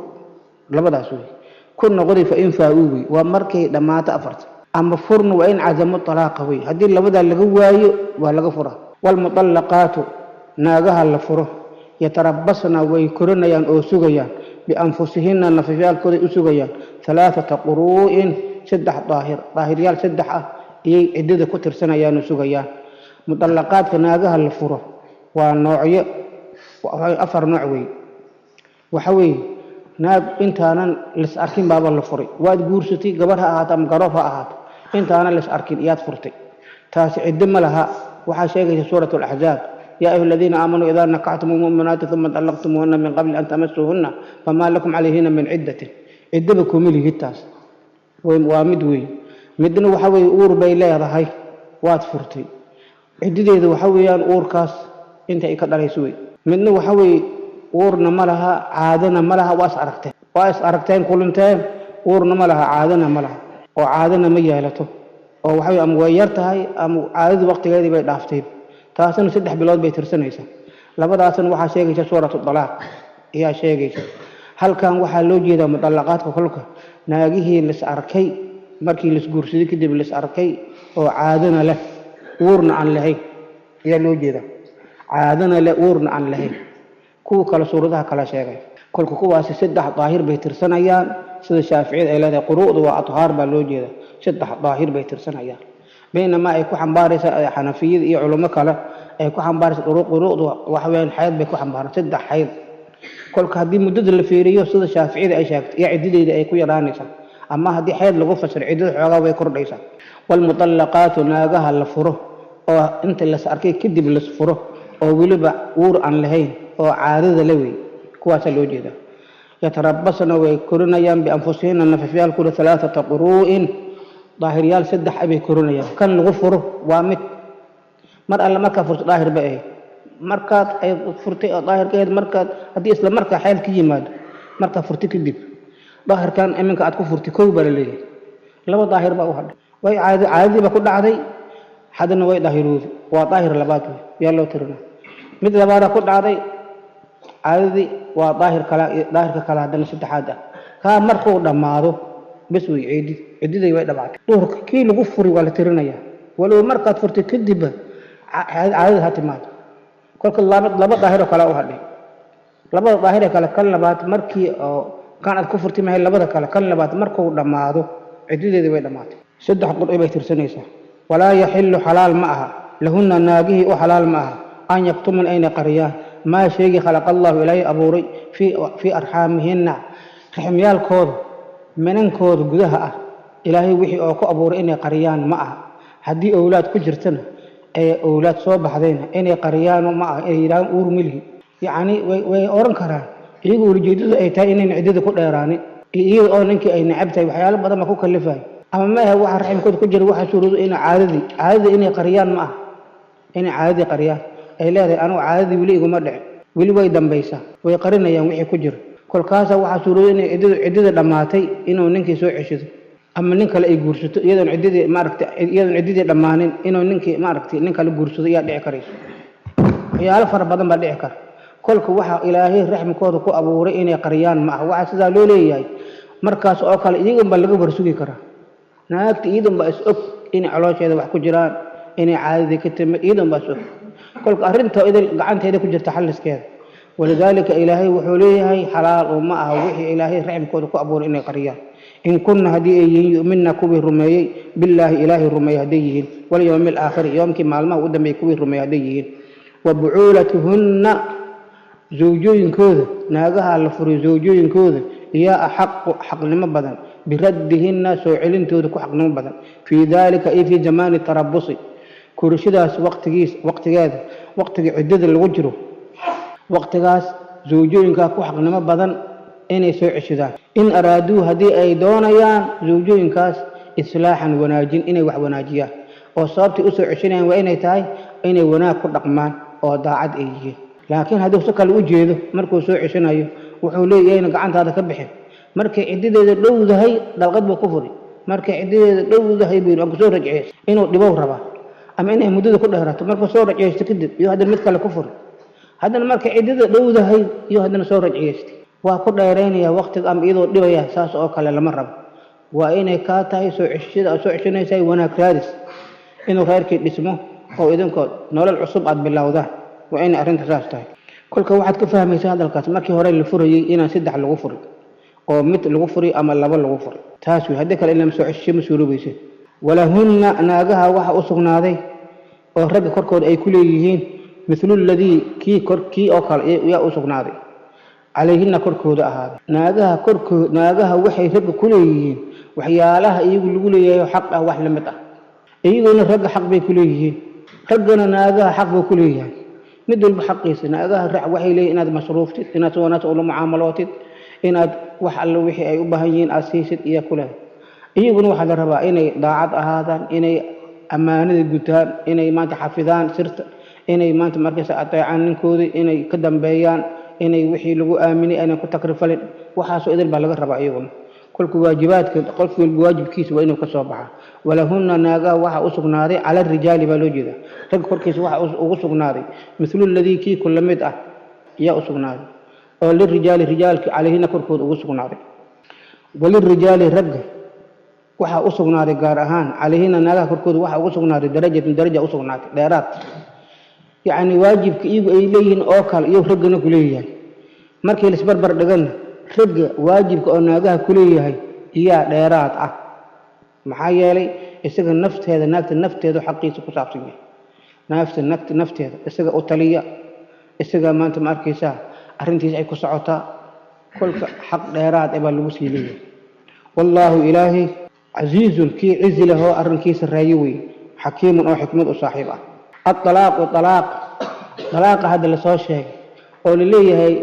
labadaas wey. Ku noqodi fa in faa'uu wey, waa markay dhammaato 4ta, ama furna waa in cazamu talaaqa wey. Haddii labadaa laga waayo waa laga furaa. Waalmutallaqaatu naagaha la furo yatarabasna way korinayaan oo sugayaan bianfusihinna nafafyaalkooday u sugayaan 3 quruu'in, 3 daahir, daahiryaal 3 ah Iyay ciddada ku tirsanayaan oo sugayaan. Mudallaqaadka naagaha la furo waa noocyo, afar nooc weeye. Waxa weeye naag intaanan lis arkin baaba la furay. Waad guursatay, gabar ha ahaato ama garoob ha ahaato, intaanan lis arkin iyaad furtay, taasi ciddo ma laha. Waxaa sheegaysa Suurat Alaxzaab: "Yaa ayuha aladiina aamanuu idaa nakaxtum lmu'minaati uma طallaqtumuuhunna min qabli an tamasuuhunna famaa lakum calayhina min ciddatin." Ciddaba kuma lihid taas. Waa mid weeye. Midna waxa weeye uur bay leedahay, waad furtay, ciddadeedu waxa weeyaan uurkaas inta ay ka dhalayso wey. Midna waxa weeye uurna ma laha, caadana ma laha. Waa is aragteen, waa is aragteen, kulanteen, uurna ma laha, caadana ma laha, oo caadana ma yeelato, oo waxa weye ama way yar tahay ama caadadii waqtigeedii bay dhaaftay. Taasina 3 bilood bay tirsanaysaa. Labadaasna waxaa sheegaysa Suuratu Dalaaq ayaa sheegaysa. Halkan waxaa loo jeedaa mudallaqaadka kolka naagihii lis arkay, markii lis guursaday kadib lis arkay, oo caadana leh, uurna aan lahayn ayaa loo jeedaa. Caadana leh, uurna aan lahayn. Kuwa kale suuradaha kala sheegay. Kolka kuwaasi saddex daahir bay tirsanayaan, sida Shaaficiyada ay leedahay. Quru'da waa athaar baa loo jeeda. Saddex daahir bay tirsanayaan, baynamaa ay ku xambaaraysa Xanafiyada iyo culummo kale ay ku xambaaraysa quru'du waxa weeyaan xayd bay ku xambaaraan, saddex xayd. Kolka haddii muddada la fiiriyo sida Shaaficiyada ay sheegtay iyo ciddadeeda ay ku yaraanaysaa, ama haddii xayd lagu fasiro, ciddada xoogaa way kordhaysaa. Waalmutallaqaatu, naagaha la furo oo inta las arkay kadib las furo, oo weliba uur aan lahayn oo caadada la wey, kuwaasaa loo jeedaa. Yatarabasna, way korinayaan, bianfusihina, nafafyaalkooda, alaaata quruu'in, daahiryaal saddex abay korinayaan. Kan lagu furo waa mid mar alle markaa furto daahir bay ahayd. Markaad ay furtay oo daahirka ahayd, markaad haddii isla markaa xeel ka yimaado markaa furtay kadib, daahirkan iminka aad ku furtay kow baa la leeyahay. Laba daahir baa u hadhay. Way caadadii baa ku dhacday, haddana way daahirooday, waa daahir labaad wey, yaa loo tirinaa. Mid labaadaa ku dhacday, caadadii waa daahir kala, daahirka kale haddana saddexaad ah. Kaa markuu dhammaado bes wey, cididay way dhamaatay. Duhurka kii lagu furi waa la tirinayaa, walow markaad furtay kadibba caadada ha timaado. Kolka laba daahiroo kale u hadhay. Labada daahiree kale, kan labaad markii oo kan aad ku furtay mahay, labada kale, kan labaad markuu dhammaado ciddadeedii way dhammaatay. Saddex qur'i bay tirsanaysaa. Walaa yaxilu, xalaal ma aha, lahunna, naagihii u xalaal ma aha, an yaktuman, ayna qariyaan, maa sheegi khalaqa Allahu, Ilaahay abuuray, fii arxaamihinna, raximyaalkooda, minankooda gudaha ah. Ilaahay wixii oo ku abuuray inay qariyaan ma aha. Haddii owlaad ku jirtana, ee owlaad soo baxdayna, inay qariyaan ma aha, inay yidhahaan uur milhi. Yacni way oran karaan iyagu ulijeedadu ay tahay inayna ciddada ku dheeraanin, iyo iyada oo ninkii ay necab tahay, waxyaalo badan ba ku kalifayo. Ama ma ahe waxa raximkooda ku jira waxa suuroodo inay caadadii inay qariyaan ma aha. Inay caadadii qariyaan ay leedahay, "Anigu caadadii weli iguma dhicin, weli way dambaysaa," way qarinayaan wixii ku jira. Kolkaasaa waxaa suuroodo inay ciddada dhammaatay inuu ninkii soo ceshado ama nin kale ay guursato, iyadoon ciddadii maaragtay, iyadoon ciddadii dhammaanin inuu ninkii maaragtay nin kale guursado ayaa dhici karayso. Waxyaalo fara badan baa dhici kara. Kolka waxa Ilaahay raxmikooda ku abuuray inay qariyaan ma aha. Waxaa sidaa loo leeyahay, markaas oo kale iyagun baa laga warsugi karaa. Naagta iyadan baa is og inay caloosheeda wax ku jiraan, inay caadadii ka timid, iyadan baa is og. Kolka arrinta idil gacanteeda ku jirta xalliskeeda. Walidaalika Ilaahay wuxuu leeyahay xalaal oo ma aha wixii Ilaahay raxmkooda ku abuuray inay qariyaan. In kunna, haddii ay yihiin, yu'minna, kuwii rumeeyey, billaahi, Ilaahay rumeeyey hadday yihiin, walyowmi alaakhiri, yoomkii maalmaha u dambeeyey kuwii rumeeyey hadday yihiin, wa bucuulatuhunna, zawjooyinkooda, naagaha la furay zawjooyinkooda, iyaa axaqu xaqnimo badan biraddihinna, soo celintooda ku xaqnimo badan, fii daalika ay fii zamaani tarabusi, korashadaas waqtigiis, waqtigeeda, waqtiga ciddada lagu jiro, waqtigaas zawjooyinkaa ku xaqnimo badan inay soo ceshadaan. In araaduu, haddii ay doonayaan zawjooyinkaas, islaaxan, wanaajin, inay wax wanaajiyaan, oo sababtay usoo ceshanayaan waa inay tahay inay wanaag ku dhaqmaan oo daacad ay yihiin. Laakiin hadduu si kale u jeedo markuu soo ceshanayo, wuxuu leeyahay ina gacantaada ka bixin. Markay ciddadeeda dhowdahay dalqad buu ku furi. Markay ciddadeeda dhowdahay buu yidhi, "Waan kusoo rajceys," inuu dhibow rabaa ama inay muddada ku dheeraato. Markuu soo rajceysto kadib iyo haddana mid kale ku furi, haddana markay ciddada dhowdahay iyo haddana soo rajciyeystay, waa ku dheeraynaya waqtiga ama iyadoo dhibaya. Saas oo kale lama rabo. Waa inay kaa tahay soo ceshada aad soo ceshanaysaa wanaag raadis, inuu reerkii dhismo oo idinkoo nolol cusub aad bilowdaan. Waa inay arrinta saas tahay. Kolka waxaad ka fahmaysaa hadalkaas markii hore la furayey inaan saddex lagu furin, oo mid lagu furi ama laba lagu furi. Taas wey. Haddii kale in lama soo ceshisho ma suuroobaysa. Walahunna, naagaha waxa u sugnaaday oo ragga korkooda ay ku leeyihiin, mithlu ladii, kii kor kii oo kale yaa u sugnaaday, calayhina korkooda ahaaday. Naagaha korkood, naagaha waxay ragga ku leeyihiin waxyaalaha iyagu lagu leeyahay xaq ah, wax la mid ah. Iyaguna ragga xaq bay ku leeyihiin, raggana naagaha xaq buu ku leeyahay. Mid walba xaqiisa. Naagaha waxay leeyihin inaad masruuftid, inaad si wanaagsan ula mucaamalootid, inaad wax alle wixii ay u baahan yihiin aad siisid iyo ku leedahay. Iyaguna waxaa la rabaa inay daacad ahaadaan, inay ammaanada gutaan, inay maanta xafidaan sirta, inay maanta markaysa ateecaan ninkoodii, inay ka dambeeyaan, inay wixii lagu aaminay aanay ku takrifalin. Waxaasoo idil baa laga rabaa iyaguna. Kolka waajibaadka, qof walba waajibkiisa waa inuu ka soo baxaa. Walahunna, naagaha waxaa u sugnaaday, cala rijaali baa loo jeedaa, ragga korkiisa waxaa ugu sugnaaday, mithlu ladii, kii ku lamid ah ayaa u sugnaaday oo lirijaali, rijaalki, calayhina korkooda ugu sugnaaday. Walirijaali, ragga waxaa u sugnaaday gaar ahaan, calayhina, naagaha korkooda waxaa ugu sugnaaday, darajatun, daraja u sugnaatay, dheeraad. Yacni waajibka iyagu ay leeyihiin oo kale iyo raggana ku leeyahay. Markii laisbarbar dhigana, ragga waajibka oo naagaha ku leeyahay iyaa dheeraad ah. Maxaa yeelay, isaga nafteeda, naagta nafteedu xaqiisa ku saabsan yahay. Naafta nafteeda isaga u taliya, isaga maanta ma arkaysaa arrintiisa ay ku socotaa. Kolka xaq dheeraad eh baa lagu sii leeyahay. Wallaahu, ilaahay, casiizun, kii cizi leh oo arrinkiisa raayo wey, xakiimun, oo xikmad u saaxiib ah. Aalaaqu, alaaq, dalaaqa hadda lasoo sheegay oo laleeyahay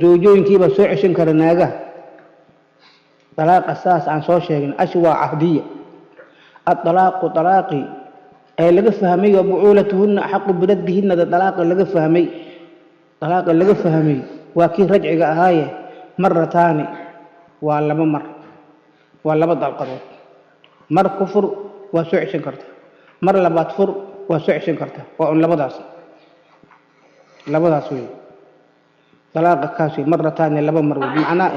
zawjooyinkiibaa soo ceshan kara naagaha, dalaaqa saas aan soo sheegin ashi waa cahdiya. Aalaaqu, alaaqi ee laga fahmay wa bucuulatuhunna axaqu biraddihinada, dalaaqa laga fahmay, dalaaqa laga fahmay waa kii rajciga ahaaye. Marataani, waa laba mar, waa laba dalqadood. Mar ku fur, waa soo ceshan karta. Mar labaad fur, waa soo ceshan karta. Waa un labadaas, labadaas wey dalaaqa kaas wey. Marataani, laba mar wey. Macnaa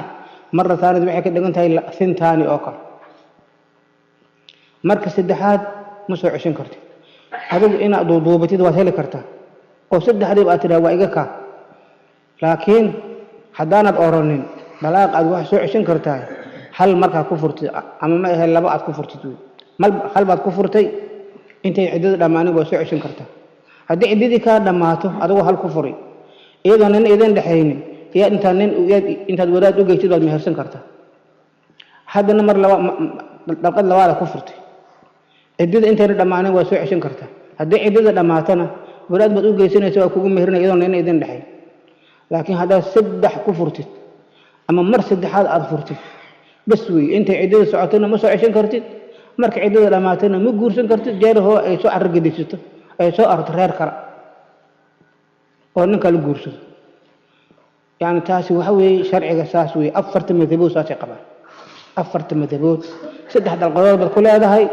marataanid waxay ka dhigan tahay thintaani oo kale. Marka saddexaad ma soo ceshan kartid. Adigu inaad duuduubatid waad heli kartaa oo saddexdiiba aad tidhaha waa iga kaa, laakiin haddaanad oranin dalaaq aad wax soo ceshan kartaa, hal markaa ku furtid ama ma ahe laba aad ku furtid wey. Mal hal baad ku furtay, intay ciddada dhammaanin waa soo ceshan kartaa. Haddii ciddadii kaa dhammaato adigoo hal ku furay, iyadoo nin idin dhexaynin, iyaad intaad nin iyaad intaad wadaad u geysid waad mehersan kartaa. Haddana mar laba dalqad labaada ku furtay, ciddada intayna dhammaanin waa soo ceshan kartaa. Haddii ciddada dhammaatana, wadaad baad u geysanaysa, waa kugu meherinaya iyadoo nin idin dhexayn. Laakiin haddaad saddex ku furtid ama mar saddexaad aad furtid, bas wey. Intay ciddada socotona ma soo ceshan kartid, marka ciddada dhammaatana ma guursan kartid, jeerahoo ay soo carrogedisato, ay soo arto reer kale oo nin kala guursado. Yani taasi waxa weeye sharciga saas weeye. Afarta madhabood saasay qabaan. Afarta madhabood saddex dalqadood baad ku leedahay.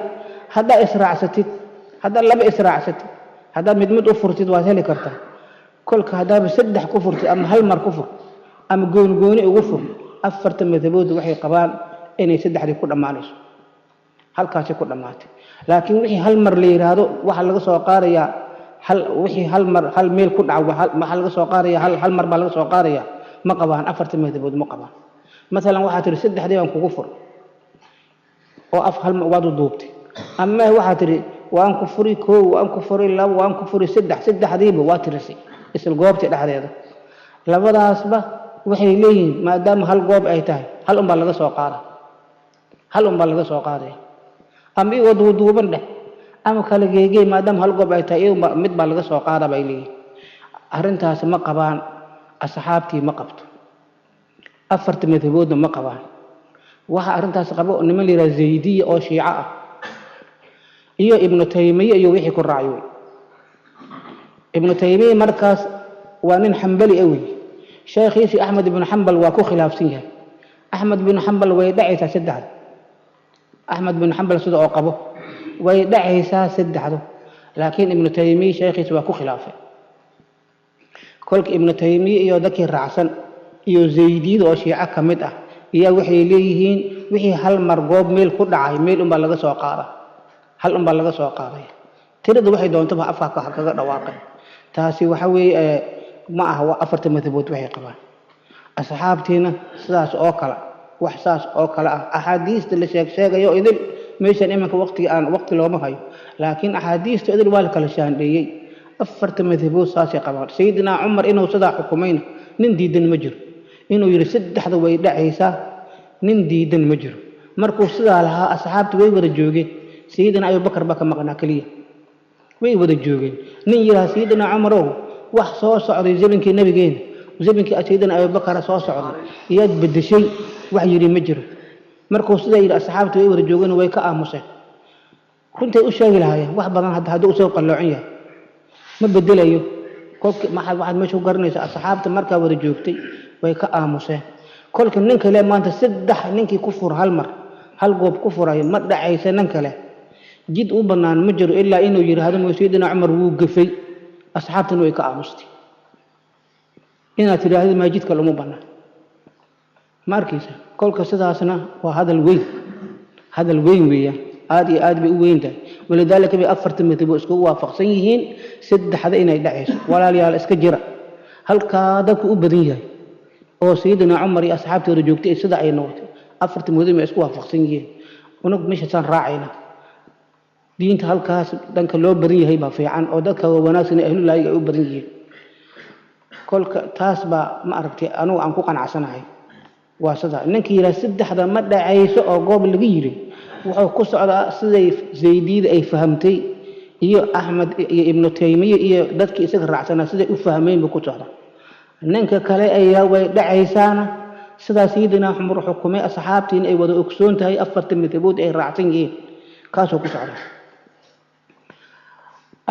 Haddaa israacsatid, haddaad laba israacsatid, haddaad mid mid u furtid, waad heli kartaa. Kolka haddaaba saddex ku furtid, ama hal mar ku fur ama gooni gooni ugu fur, afarta madhabood waxay qabaan inay saddexdii ku dhammaanayso, halkaasi ku dhammaatay. Laakiin wixii hal mar la yidhaahdo, waxaa laga soo qaadayaa hal. Wixii hal mar hal meel ku dhaca, waxaa laga soo qaadaya hal, hal mar baa laga soo qaadaya. Ma qabaan afarta madhabood, ma qabaan. Masalan waxaa tihi saddexdii baan kugu fur oo af hal waad u duubtay, ama waxaa tihi waan ku furi koow, waan ku furi labo, waan ku furi saddex. Saddexdiiba waa tirisay isla goobtii dhexdeeda. Labadaasba waxay leeyihiin maadaama hal goob ay tahay, hal unbaa laga soo qaada, hal unbaa laga soo qaadaya. Ama iyagoo duuduuban dheh ama kala geegey, maadaama hal goob ay tahay, iyagu mid baa laga soo qaada bay leeyihiin. Arrintaas ma qabaan asxaabtii, ma qabto afarta madhaboodna, ma qabaan. Waxa arrintaas qabo niman la yidhaha zaydiya oo shiico ah iyo Ibnu Taymiye iyo wixii ku raacay wey. Ibnu Taymiye markaas waa nin xambali ah wey. Sheekhiisii Axmed ibnu Xambal waa ku khilaafsan yahay. Axmed ibnu Xambal way dhacaysaa saddexda. Axmed ibnu Xambal sida oo qabo way dhacaysaa saddexdu, laakiin Ibnu Taymiye sheekhiisa waa ku khilaafay. Kolka Ibnu Taymiye iyo dadkii raacsan iyo zaydiyada oo shiico ka mid ah iyaa waxay leeyihiin wixii hal mar goob meel ku dhacay, meel unbaa laga soo qaada, hal unbaa laga soo qaadaya. Tirada waxay doontaba afka kaga dhawaaqay. Taasi waxa weeye ma aha waa afarta madhabood waxay qabaan. Asxaabtiina sidaas oo kale, wax saas oo kale ah, axaadiista la sheeg sheegayo idil Meeshan iminka waqtiga aan waqti looma hayo, laakiin axaadiista idil waa la kala shaandheeyey. Afarta madhabood saasay qabaan. Sayidina Cumar inuu sidaa xukumayna nin diidan ma jiro. Inuu yidhi saddexda way dhacaysaa nin diidan ma jiro. Markuu sidaa lahaa asxaabta way wada joogeen, Sayidina Abubakar baa ka maqnaa keliya. Way wada joogeen. Nin yidhaha, "Sayidina Cumarow, wax soo socday zamankii nabigeena, zamankii Sayidina Abubakara soo socday iyaad bedeshay," wax yidhi ma jiro. Markuu sidaa yidhi asxaabta way wada joogeen, way ka aamuseen. Runtay u sheegi lahaayeen wax badan hadduu usoo qalloocin yahay ma bedelayo. Kolki maxaad waxaad meesha ku garanaysaa, asxaabta markaa wada joogtay way ka aamuseen. Kolka nin kale maanta saddex ninkii ku fur hal mar hal goob ku furayo ma dhacaysa, nin kale jid u bannaan ma jiro ilaa inuu yidhaahdo mo Sayidina Cumar wuu gafay, asxaabtana way ka aamustay. Inaad tidhaahdo maa jidka lama bannaan, ma arkaysa? Kolka sidaasna waa hadal weyn, hadal weyn weeyaan, aad iyo aad bay u weyn tahay. Walidaalika bay afarta madhabo iskugu waafaqsan yihiin saddexda inay dhacayso. Walaalayaal, iska jira halkaa dadku u badan yahay oo Sayidina Cumar iyo asxaabtooda joogtay sida ay noqotay. Afarta madhabo ay isku waafaqsan yihiin, unag meeshaasaan raacayna. Diinta halkaas dhanka loo badan yahay baa fiican oo dadka wanaagsan ee ahlulaahiga ay u badan yihiin. Kolka taas baa, ma aragtay, anugu aan ku qanacsanahay waa sida. Ninkii yidhaha saddexda ma dhacayso oo goob laga yiri, wuxuu ku socdaa siday Zaydiyada ay fahamtay iyo Axmed iyo Ibnu Taymiye iyo dadkii isaga raacsanaa siday u fahmeen buu ku socdaa. Ninka kale ayaa way dhacaysaana sidaa Sayidina Cumar xukumay, asxaabtiina ay wada ogsoon tahay, afarta madhabood ay raacsan yihiin, kaasuu ku socdaa.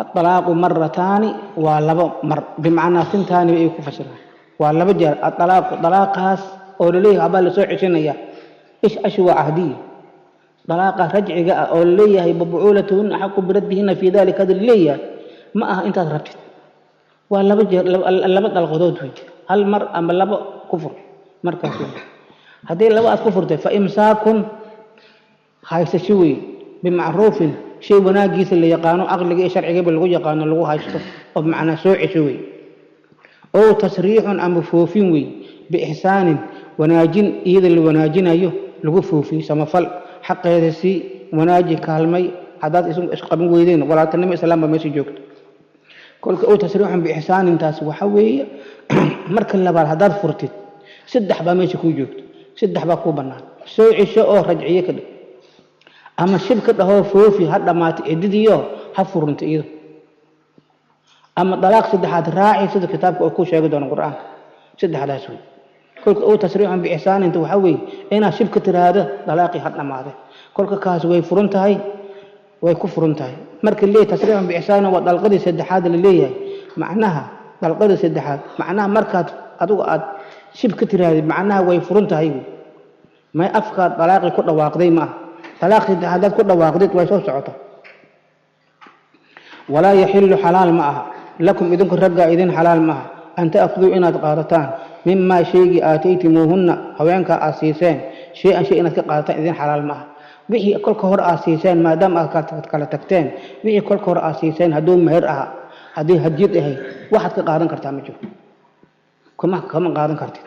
الطلاق مرتان waa labo mar, bimacnaa fintaani ay ku fasiraan waa laba jeer. الطلاق dalaaqaas oo laleeyahay waxbaa lasoo ceshanaya, ish ashi waa cahdiya. Dalaaqa rajciga ah oo laleeyahay وبعولتهن أحق بردهن في ذلك hada laleeyahay ma aha intaad rabtid, waa laba jeer, laba dalqadood wey, hal mar ama labo ku fur markaas wey. Haddii laba aad ku furtay, فإمساك haysasho wey, بمعروف shay wanaagiisa la yaqaano, caqliga iyo sharcigaba lagu yaqaano lagu haysto, oo bimacnaa soo cesho wey. أو تسريح ama foofin wey, بإحسان wanaajin iyada la wanaajinayo lagu foofiyo, samafal, xaqeeda si wanaaji, kaalmay. Haddaad isqaban weydeen, walaaltinimo islaam baa meesha joogto. Kolka أو تسريح بإحسان taas waxa weeye, marka labaad haddaad furtid saddex baa meesha kuu joogto, saddex baa kuu bannaan: soo cesho oo rajciye ka dhig, ama shib ka dhahoo foofi, ha dhammaatay ciddadiiyo ha furunta iyado, ama dalaaq saddexaad raaci sida kitaabka uu ku sheegi doono Qur-aanka. Saddexdaas wey. Kolka أو تسريح بإحسان inta waxaa weeye inaad shib ka tiraahdo dalaaqii ha dhammaaday. Kolka kaas way furan tahay, way ku furan tahay. Marka leeyahay تسريح بإحسان waa dalqadii saddexaad la leeyahay, macnaha dalqadii saddexaad, macnaha markaad adigu aad shib ka tirahdid macnaha way furan tahay wey. May afkaad dalaaqii ku dhawaaqday ma aha. Dalaaq saddexaad haddaad ku dhawaaqdid way soo socotaa. ولا يحل xalaal ma aha لكم idinku raggaa idin xalaal ma aha أن تأخذوا inaad qaadataan مما shaygii آتيتموهن haweenkaa aad siiseen شيئا shay inaad ka qaadataan idin xalaal ma aha. Wixii kolka hore aad siiseen, maadaama aad kala tagteen, wixii kolka hore aad siiseen, hadduu meher ahaa, haddii hadiyad ahayd, waxaad ka qaadan kartaa ma jiro, kama qaadan kartid.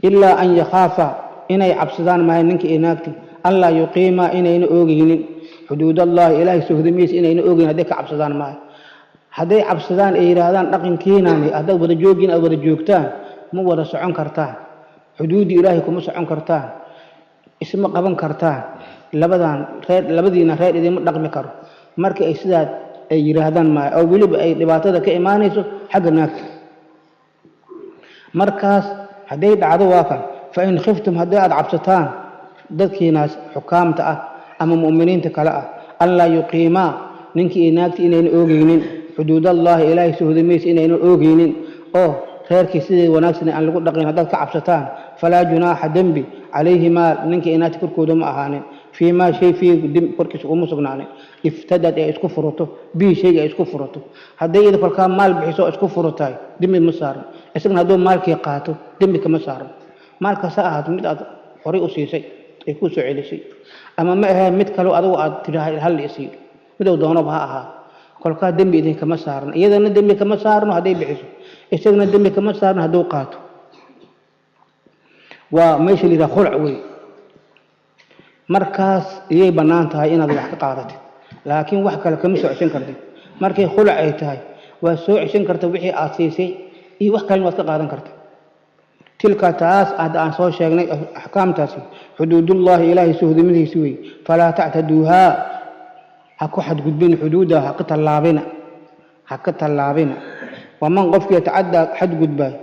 إلا أن يخافا inay cabsadaan maayo ninka iyo naagti ألا يقيما inayna oogeynin حدود الله ilaahay sohdimihiisa inayna oogeyn hadday ka cabsadaan maayo. Hadday cabsadaan ay yidhaahdaan dhaqankiinani haddaad wada joogiin aad wada joogtaan ma wada socon kartaan, xuduuddii ilaahay kuma socon kartaan, isma qaban kartaan, labadan reer labadiina reer idinma dhaqmi karo, marka ay sidaa ay yidhaahdaan maayo oo weliba ay dhibaatada ka imaanayso xagga naagta, markaas hadday dhacdo waa kan. فإن خفتم haddii aada cabsataan dadkiinaas xukaamta ah ama mu'miniinta kale ah ألا يقيما ninkii iyo naagtii inayna oogeynin حدود الله ilaahay sohdimihiisa inayna oogeynin oo reerkii sidii wanaagsan aan lagu dhaqin haddaad ka cabsataan, فلا جناح dembi عليهما ninkii iyo naagti korkooda ma ahaanin فيما shay fii dembi korkiisa uma sugnaanin افتدت ay isku furato به shayga ay isku furato. Hadday iyada kolkaa maal bixiso oo isku furatahay dembi ma saaran. Isagana hadduu maalkii qaato dembi kama saaran. Maalkaas ha ahaato mid aad horay u siisay ay kuu soo celisay ama ma ahee mid kaleo adigu aad tidhaahay hal isiiyo, midow doonoba ha ahaa, kolkaa dembi idinkama saarno. Iyadana dembi kama saarno hadday bixiso, isagana dembi kama saarno hadduu qaato. Waa meesha la yidhaha khulc wey. Markaas iyay bannaan tahay inaad wax ka qaadatid, laakiin wax kale kama soo ceshan kartid. Markay khulac ay tahay, waa soo ceshan karta wixii aad siisay iyo wax kalena waad ka qaadan karta. Tilka, taas hadda aan soo sheegnay, axkaamtaasi, xuduudullaahi, ilaahay sohdimadiisi wey. Falaa tactaduuhaa, ha ku xadgudbin xuduudda, ha ka tallaabina, ha ka tallaabina. Waman, qofkii, yatacaddaa, xadgudbaa,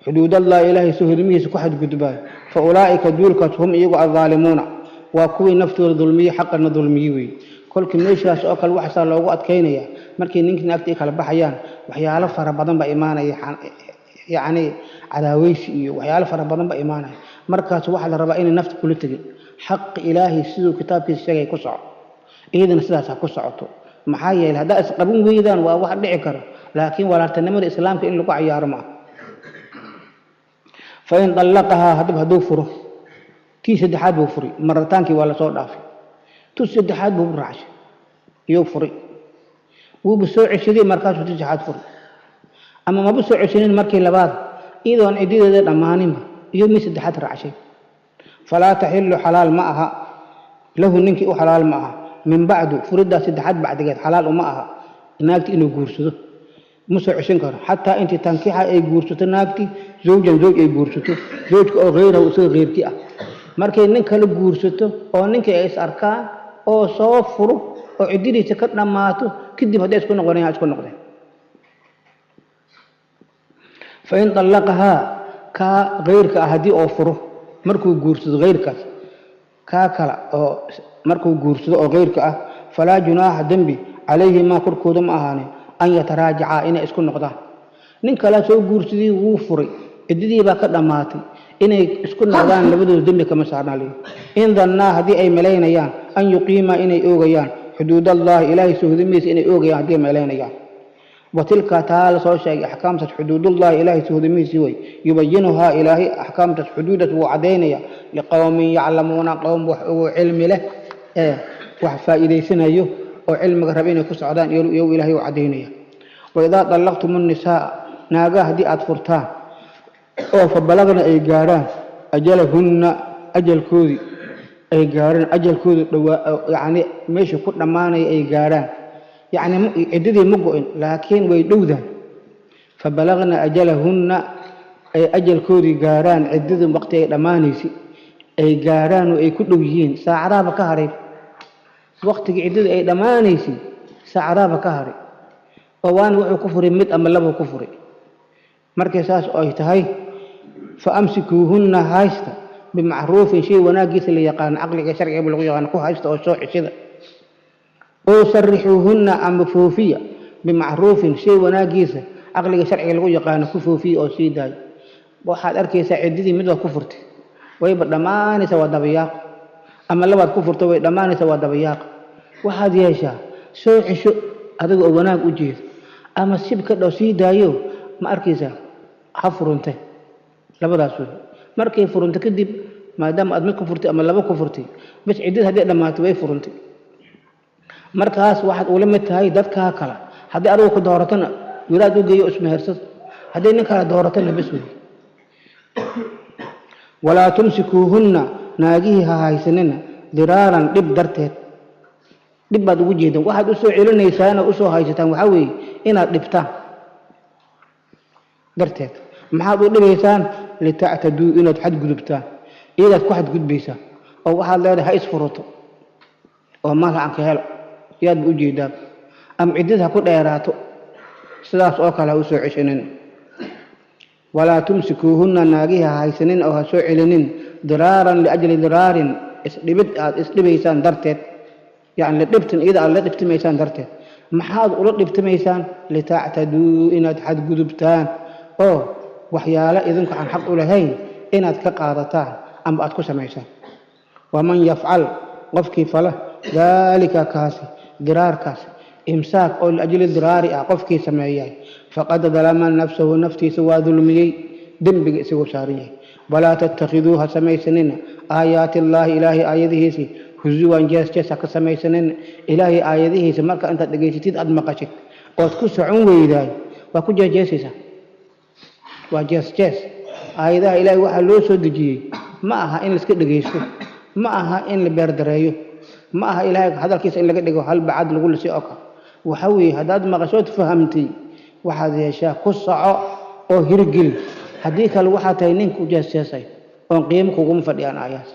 xuduudallahi, ilaahay sohdimihiisa ku xadgudbaa, fa ulaa'ika, duulkaas, hum, iyagu, addaalimuuna, waa kuwii naftooda dulmiyey, xaqana dulmiyey wey. Kolkii meeshaas oo kale waxaasaa loogu adkaynaya, markii ninkii naagta ay kala baxayaan, waxyaalo fara badan baa imaanaya, yacni cadaaweysi iyo waxyaalo fara badan baa imaanaya. Markaas waxaa la rabaa inay nafta kula tegin. Xaqi Ilaahay siduu kitaabkiisa sheegay ku soco, iyadana sidaas ha ku socoto. Maxaa yeelay, haddaa isqabin weydaan, waa wax dhici karo, laakiin walaaltinimada Islaamka in lagu cayaaro ma aha. Fain dallaqahaa, haddaba hadduu furo, tii saddexaad buu furay, marataankii waa lasoo dhaafay, tu saddexaad buu raacshay iyuu furay, wuuba soo ceshaday, markaasuu ti saddexaad furay, ama maba soo ceshanin markii labaad, iyadoon ciddadeeda dhammaaninba iyo mid saddexaad raacshay, falaa taxilu, xalaal ma aha, lahu, ninkii u xalaal ma aha, min bacdu, furiddaas saddexaad bacdigeed xalaal uma aha naagti inuu guursado, ma soo ceshan karo, xataa intii tankixa, ay guursato naagti, zawjan, zawj ay guursato, zawjka oo hayrahu, isaga heyrkii ah. Markay nin kale guursato oo ninkii ay is arkaan oo soo furo oo ciddadiisa ka dhammaato kadib, hadday isku noqonayaan, isku noqdeen. Fain dallaqahaa, kaa keyrka ah haddii oo furo markuu guursado keyrkaas, kaa kale oo markuu guursado oo keyrka ah, falaa junaaxa, dembi, calayhimaa, korkooda ma ahaanin, an yataraajacaa, inay isku noqdaan. Nin kalea soo guursadii, wuu furay, ciddadii baa ka dhammaatay, inay isku noqdaan labadooda dembi kama saarnaa leeyihi. In dannaa, haddii ay malaynayaan, an yuqiimaa, inay oogayaan, xuduudallaahi, Ilaahay sohdimihiisa inay oogayaan haddii ay malaynayaan. Wa tilka, taa la soo sheegay, axkaamtaas, xuduudullaahi, Ilaahay sohdimihiisii way. Yubayinuhaa, Ilaahay axkaamtaas, xuduudaas wuu caddaynaya, liqowmin yaclamuuna, qowm wax ugu cilmi leh ee wax faa'iidaysanayo oo cilmiga raba inay ku socdaan iyagu Ilaahay u caddaynaya. Waidaa dallaqtum annisaa, naagaha haddii aad furtaan oo fa balagna, ay gaadhaan, ajalahunna, ajalkoodii ay gaadhaan, ajalkoodu dhawaa, yacni meesha ku dhammaanaya ay gaadhaan, yacni ciddadii ma go'in, laakiin way dhowdaan. Fa balagna ajalahunna, ay ajalkoodii gaadhaan, ciddadii waqti ay dhammaanaysa ay gaadhaan oo ay ku dhow yihiin, saacadaaba ka hadhay waqtigii ciddadii ay dhammaanaysay, saacadaaba ka hadhay, oo waana wuxuu ku furay mid ama laba ku furay. Markay saas ay tahay, fa amsikuuhunna, haysta, bimacruufin, shay wanaaggiisa la yaqaano, caqliga sharciga lagu yaqaano ku haysta oo soo ceshada, oo sarixuuhunna, ama foofiya, bimacruufin, shay wanaaggiisa caqliga sharciga lagu yaqaano ku foofiya oo sii daayo. Waxaad arkaysaa ciddadii mid waad ku furtay, wayba dhammaanaysa, waa dabayaaqo, ama labaad ku furtay, way dhammaanaysa, waa dabayaaqo. Waxaad yeeshaa, soo cesho adiga oo wanaag u jeedo, ama sib ka dhow sii daayo. Ma arkaysaa? Ha furuntay, labadaas wey. Markay furunto kadib, maadaama aad mid ku furtay ama laba ku furtay, bas ciddada hadday dhammaato, way furuntay. Markaas waxaad ula mid tahay dadkaa kale. Haddii adigu ku dooratona, wilaad u geeyo, ismehersad. Haddii nin kale dooratona, bas wey. Walaa tumsikuuhunna, naagihii ha haysanina, diraaran, dhib darteed. Dhib baad ugu jeedaan, waxaad usoo celinaysaana usoo haysataan waxaa weeye inaad dhibtaan darteed. Maxaad u dhibaysaan? Litactaduu, inaad xadgudubtaan, iyadaad ku xadgudbaysaa oo waxaad leedahay ha isfurato oo maal aan ka helo, yaadba u jeedaa, ama ciddada ha ku dheeraato. Sidaas oo kale ha usoo ceshanin. Walaa tumsikuuhunna, naagihii ha haysanin oo ha soo celinin, diraaran, liajli diraarin, isdhibid aad isdhibaysaan darteed, yacni dhibtin iyada aad la dhibtimaysaan darteed. Maxaad ula dhibtimaysaan? Litactaduu, inaad xadgudubtaan oo waxyaalo idinku aan xaq u lahayn inaad ka qaadataan ama aad ku samaysaan. Waman yafcal, qofkii fala, daalika, kaasi, diraarkaas, imsaak oo liajli diraari ah qofkii sameeyay, faqad dalama nafsahu, naftiisa waa dulmiyey, dembiga isagoo saaran yahay. Walaa tattakhiduu, ha samaysanina, aayaati illaahi, Ilaahay aayadihiisii, huzuwan, jees jees ha ka samaysanina. Ilaahay aayadihiisa marka intaad dhegaysatid, aad maqashid ood ku socon weydaay, waa ku jeejeesaysaa, waa jees jees. Aayadaha Ilaahay waxaa loo soo dejiyey ma aha in laiska dhegaysto. Ma aha in la beerdareeyo, ma aha Ilaahay hadalkiisa in laga dhigo hal bacad lagu lisay oo kale. Waxa weeye, haddaad maqashood fahamtay, waxaad yeeshaa ku soco oo hirgeli. Haddii kale waxaa tahay ninka u jeesjeesay oon qiimo kuguma fadhiyaan aayaas.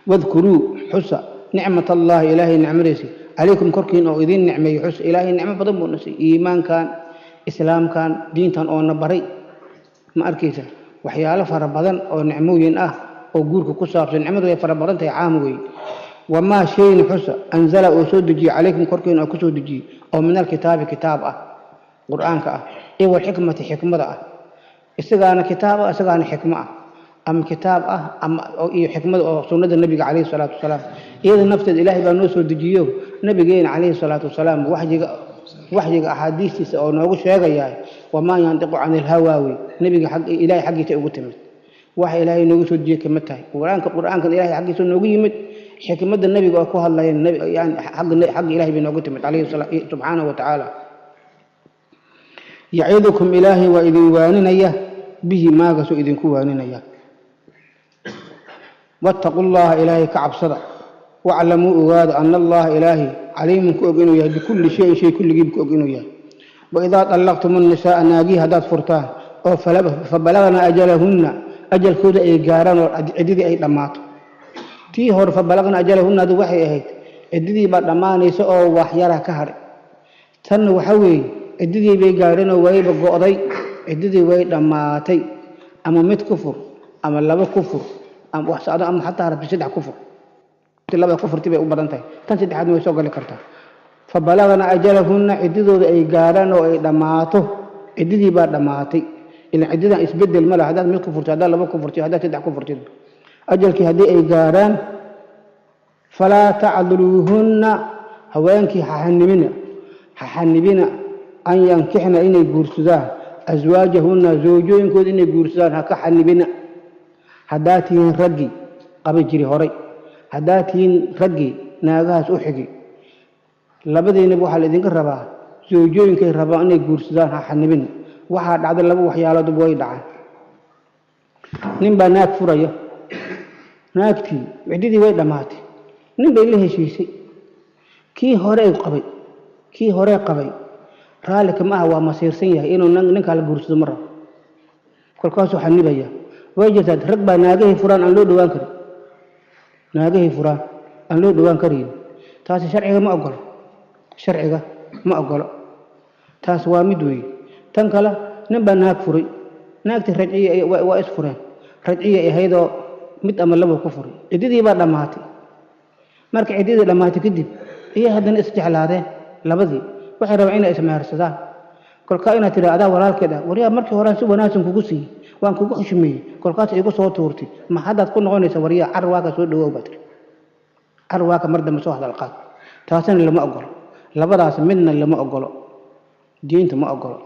Wadkuruu, xusa, nicmat Allaahi, Ilaahay nicmadiisi, calaykum, korkiin oo idiin nicmeeyo xusa. Ilaahay nicmo badan buu nasay, iimaankan, islaamkan, diintan oo na baray. Ma arkaysa, waxyaalo fara badan oo nicmooyin ah oo guurka ku saabsan. Nicmadu way fara badan tahay, caam wey. Wamaa shayna xusa, anzala, oo soo dejiyey, calaykum, korkiina oo ku soo dejiyey, oo min alkitaabi, kitaab ah, Qur-aanka ah, iyo walxikmati, xikmada ah. Isagaana kitaab ah, isagaana xikmo ah, ama kitaab ah ama iyo xikmada oo sunnada Nabiga calayhi salaatu wasalaam. Iyada nafteeda Ilaahay baa noo soo dejiyo. Nabigeena calayhi salaatu wasalaam waxyiga axaadiistiisa oo noogu sheegayaa, wamaa yantiqu cani ilhawaa wey. Nabiga Ilaahay xaggiisa ugu timid. Waxa Ilaahay noogu soo dejiyey kama tahay Qur-aanka. Qur-aankan Ilahay xaggiisa noogu yimid, xikmadda Nabiga oo ku hadlaya yani xagga Ilahay bay noogu timid calayhi subxaanahu wa tacaala. Yacidukum, Ilaahay waa idin waaninaya, bihi, maagaasuu idinku waaninaya. Wattaqu Llaha, Ilaahay ka cabsada. Waclamuu, ogaada, ana Allaha, Ilaahay, caliimun, ku og inuu yahay, bikulli shayin, shay kulligiiba ku og inuu yahay. Waidaa dallaqtum annisaaa, naagii haddaad furtaan oo fabalagna ajalahunna, ajalkooda ay gaaraan oo ciddidii ay dhammaato. Tii hore fabalagna ajalahunna adu waxay ahayd ciddidii baa dhammaanaysa oo waxyaraa ka hadhay. Tanna waxa weeye ciddidii bay gaadheenoo wayba go'day, ciddidii way dhammaatay. Ama mid ku fur, ama laba ku fur, ama wax socdo, ama xataa rabti saddex ku fur. Laba ku furti bay u badan tahay, tan saddexaadna way soo gali kartaa. Fabalagna ajalahunna, ciddidooda ay gaadhaan oo ay dhammaato. Ciddidii baa dhammaatay. Ilan ciddidan isbedel ma laha, haddaad mid ku furtid, haddaad laba ku furtid, haddaad saddex ku furtid. Ajalkii haddii ay gaadhaan, falaa tacduluuhunna, haweenkii haxanibina, ha xanibina, an yankixna, inay guursadaan, aswaajahunna, zawjooyinkooda inay guursadaan ha ka xanibina. Haddaa tihiin raggii qabi jiri horay, haddaa tihiin raggii naagahaas u xigi, labadiinaba waxaa la idinka rabaa zawjooyinkay rabaan inay guursadaan ha xanibina. Waxaa dhacda laba waxyaaloodba way dhacaan. Nin baa naag furaya, naagtii ciddidii way dhammaatay, nin bay la heshiisay. Kii hore qabay, kii hore qabay raalli kama aha, waa masiirsan yahay, inuu ninkaa la guursado ma rabo, kolkaasuu xanibaya. Way jirtaa, rag baa naagahay furaan aan loo dhowaan karin, naagahay furaan aan loo dhowaan karayn. Taasi sharciga ma ogolo, sharciga ma ogolo. Taas waa mid weeye. Tan kale, nin baa naag furay, naagtii rajciya waa is fureen, rajciya ahaydoo mid ama laba ku furay. Ciddidii baa dhammaatay. Marka ciddidii dhammaatay kadib ayay haddana isjeclaadeen labadii, waxay rabaan inay ismehersadaan. Kolkaa inaad tidhaa, adaa walaalkeed ah, waryaa, markii horaan si wanaagsan kugu siiyey, waan kugu xushmeeyey, kolkaas igu soo tuurtay, ma haddaad ku noqonaysa? Waryaa, car waaka soo dhawow baa tiri, car waaka mar dambe soo hadal qaad. Taasina lama ogolo. Labadaas midna lama ogolo, diinta ma ogolo.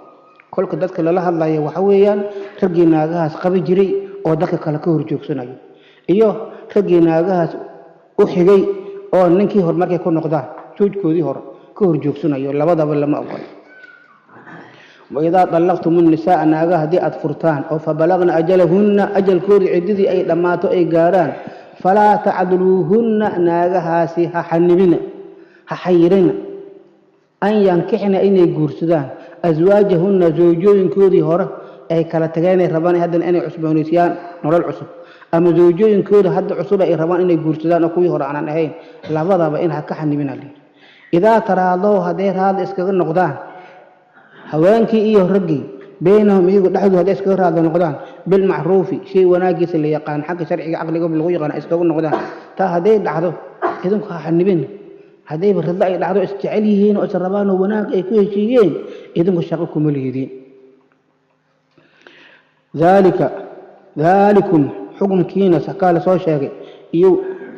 Kolka dadka lala hadlaya waxa weeyaan raggii naagahaas qabi jiray oo dadka kale ka horjoogsanayo, iyo raggii naagahaas u xigay oo ninkii hor markay ku noqdaan joojkoodii hore ka horjoogsanayo. Labadaba lama ogolo. Waidaa dallaqtum nisaa, naagaha haddii aad furtaan oo fabalagna ajalahunna, ajalkoodii ciddidii ay dhammaato ay gaarhaan, falaa tacduluuhunna, naagahaasi ha xanibina, ha xayirina, an yankixna, inay guursadaan, aswaajahunna, zawjooyinkoodii hore ay kala tageenay rabaan haddana inay cusboonaysiiyaan nolol cusub, ama zawjooyinkooda hadda cusub ay rabaan inay guursadaan oo kuwii hore aanan ahayn. Labadaba in ha ka xanibina layidhi. Idaa taraadow, hadday raadli iskaga noqdaan haweenkii iyo raggii, beynahum, iyagu dhexdooda hadday iskaga raadli noqdaan, bilmacruufi, shay wanaagiisa la yaqaan, xagga sharciga caqligaba lagu yaqaan iskaga noqdaan, taa hadday dhacdo idinku ha xanibin. Haddayba ridlo ay dhacdo, isjecel yihiin oo is rabaan oo wanaag ay ku heshiiyeen, idinku shaqo kuma lihidiin. Daalika, daalikum, xukunkiina sakaa la soo sheegay iyo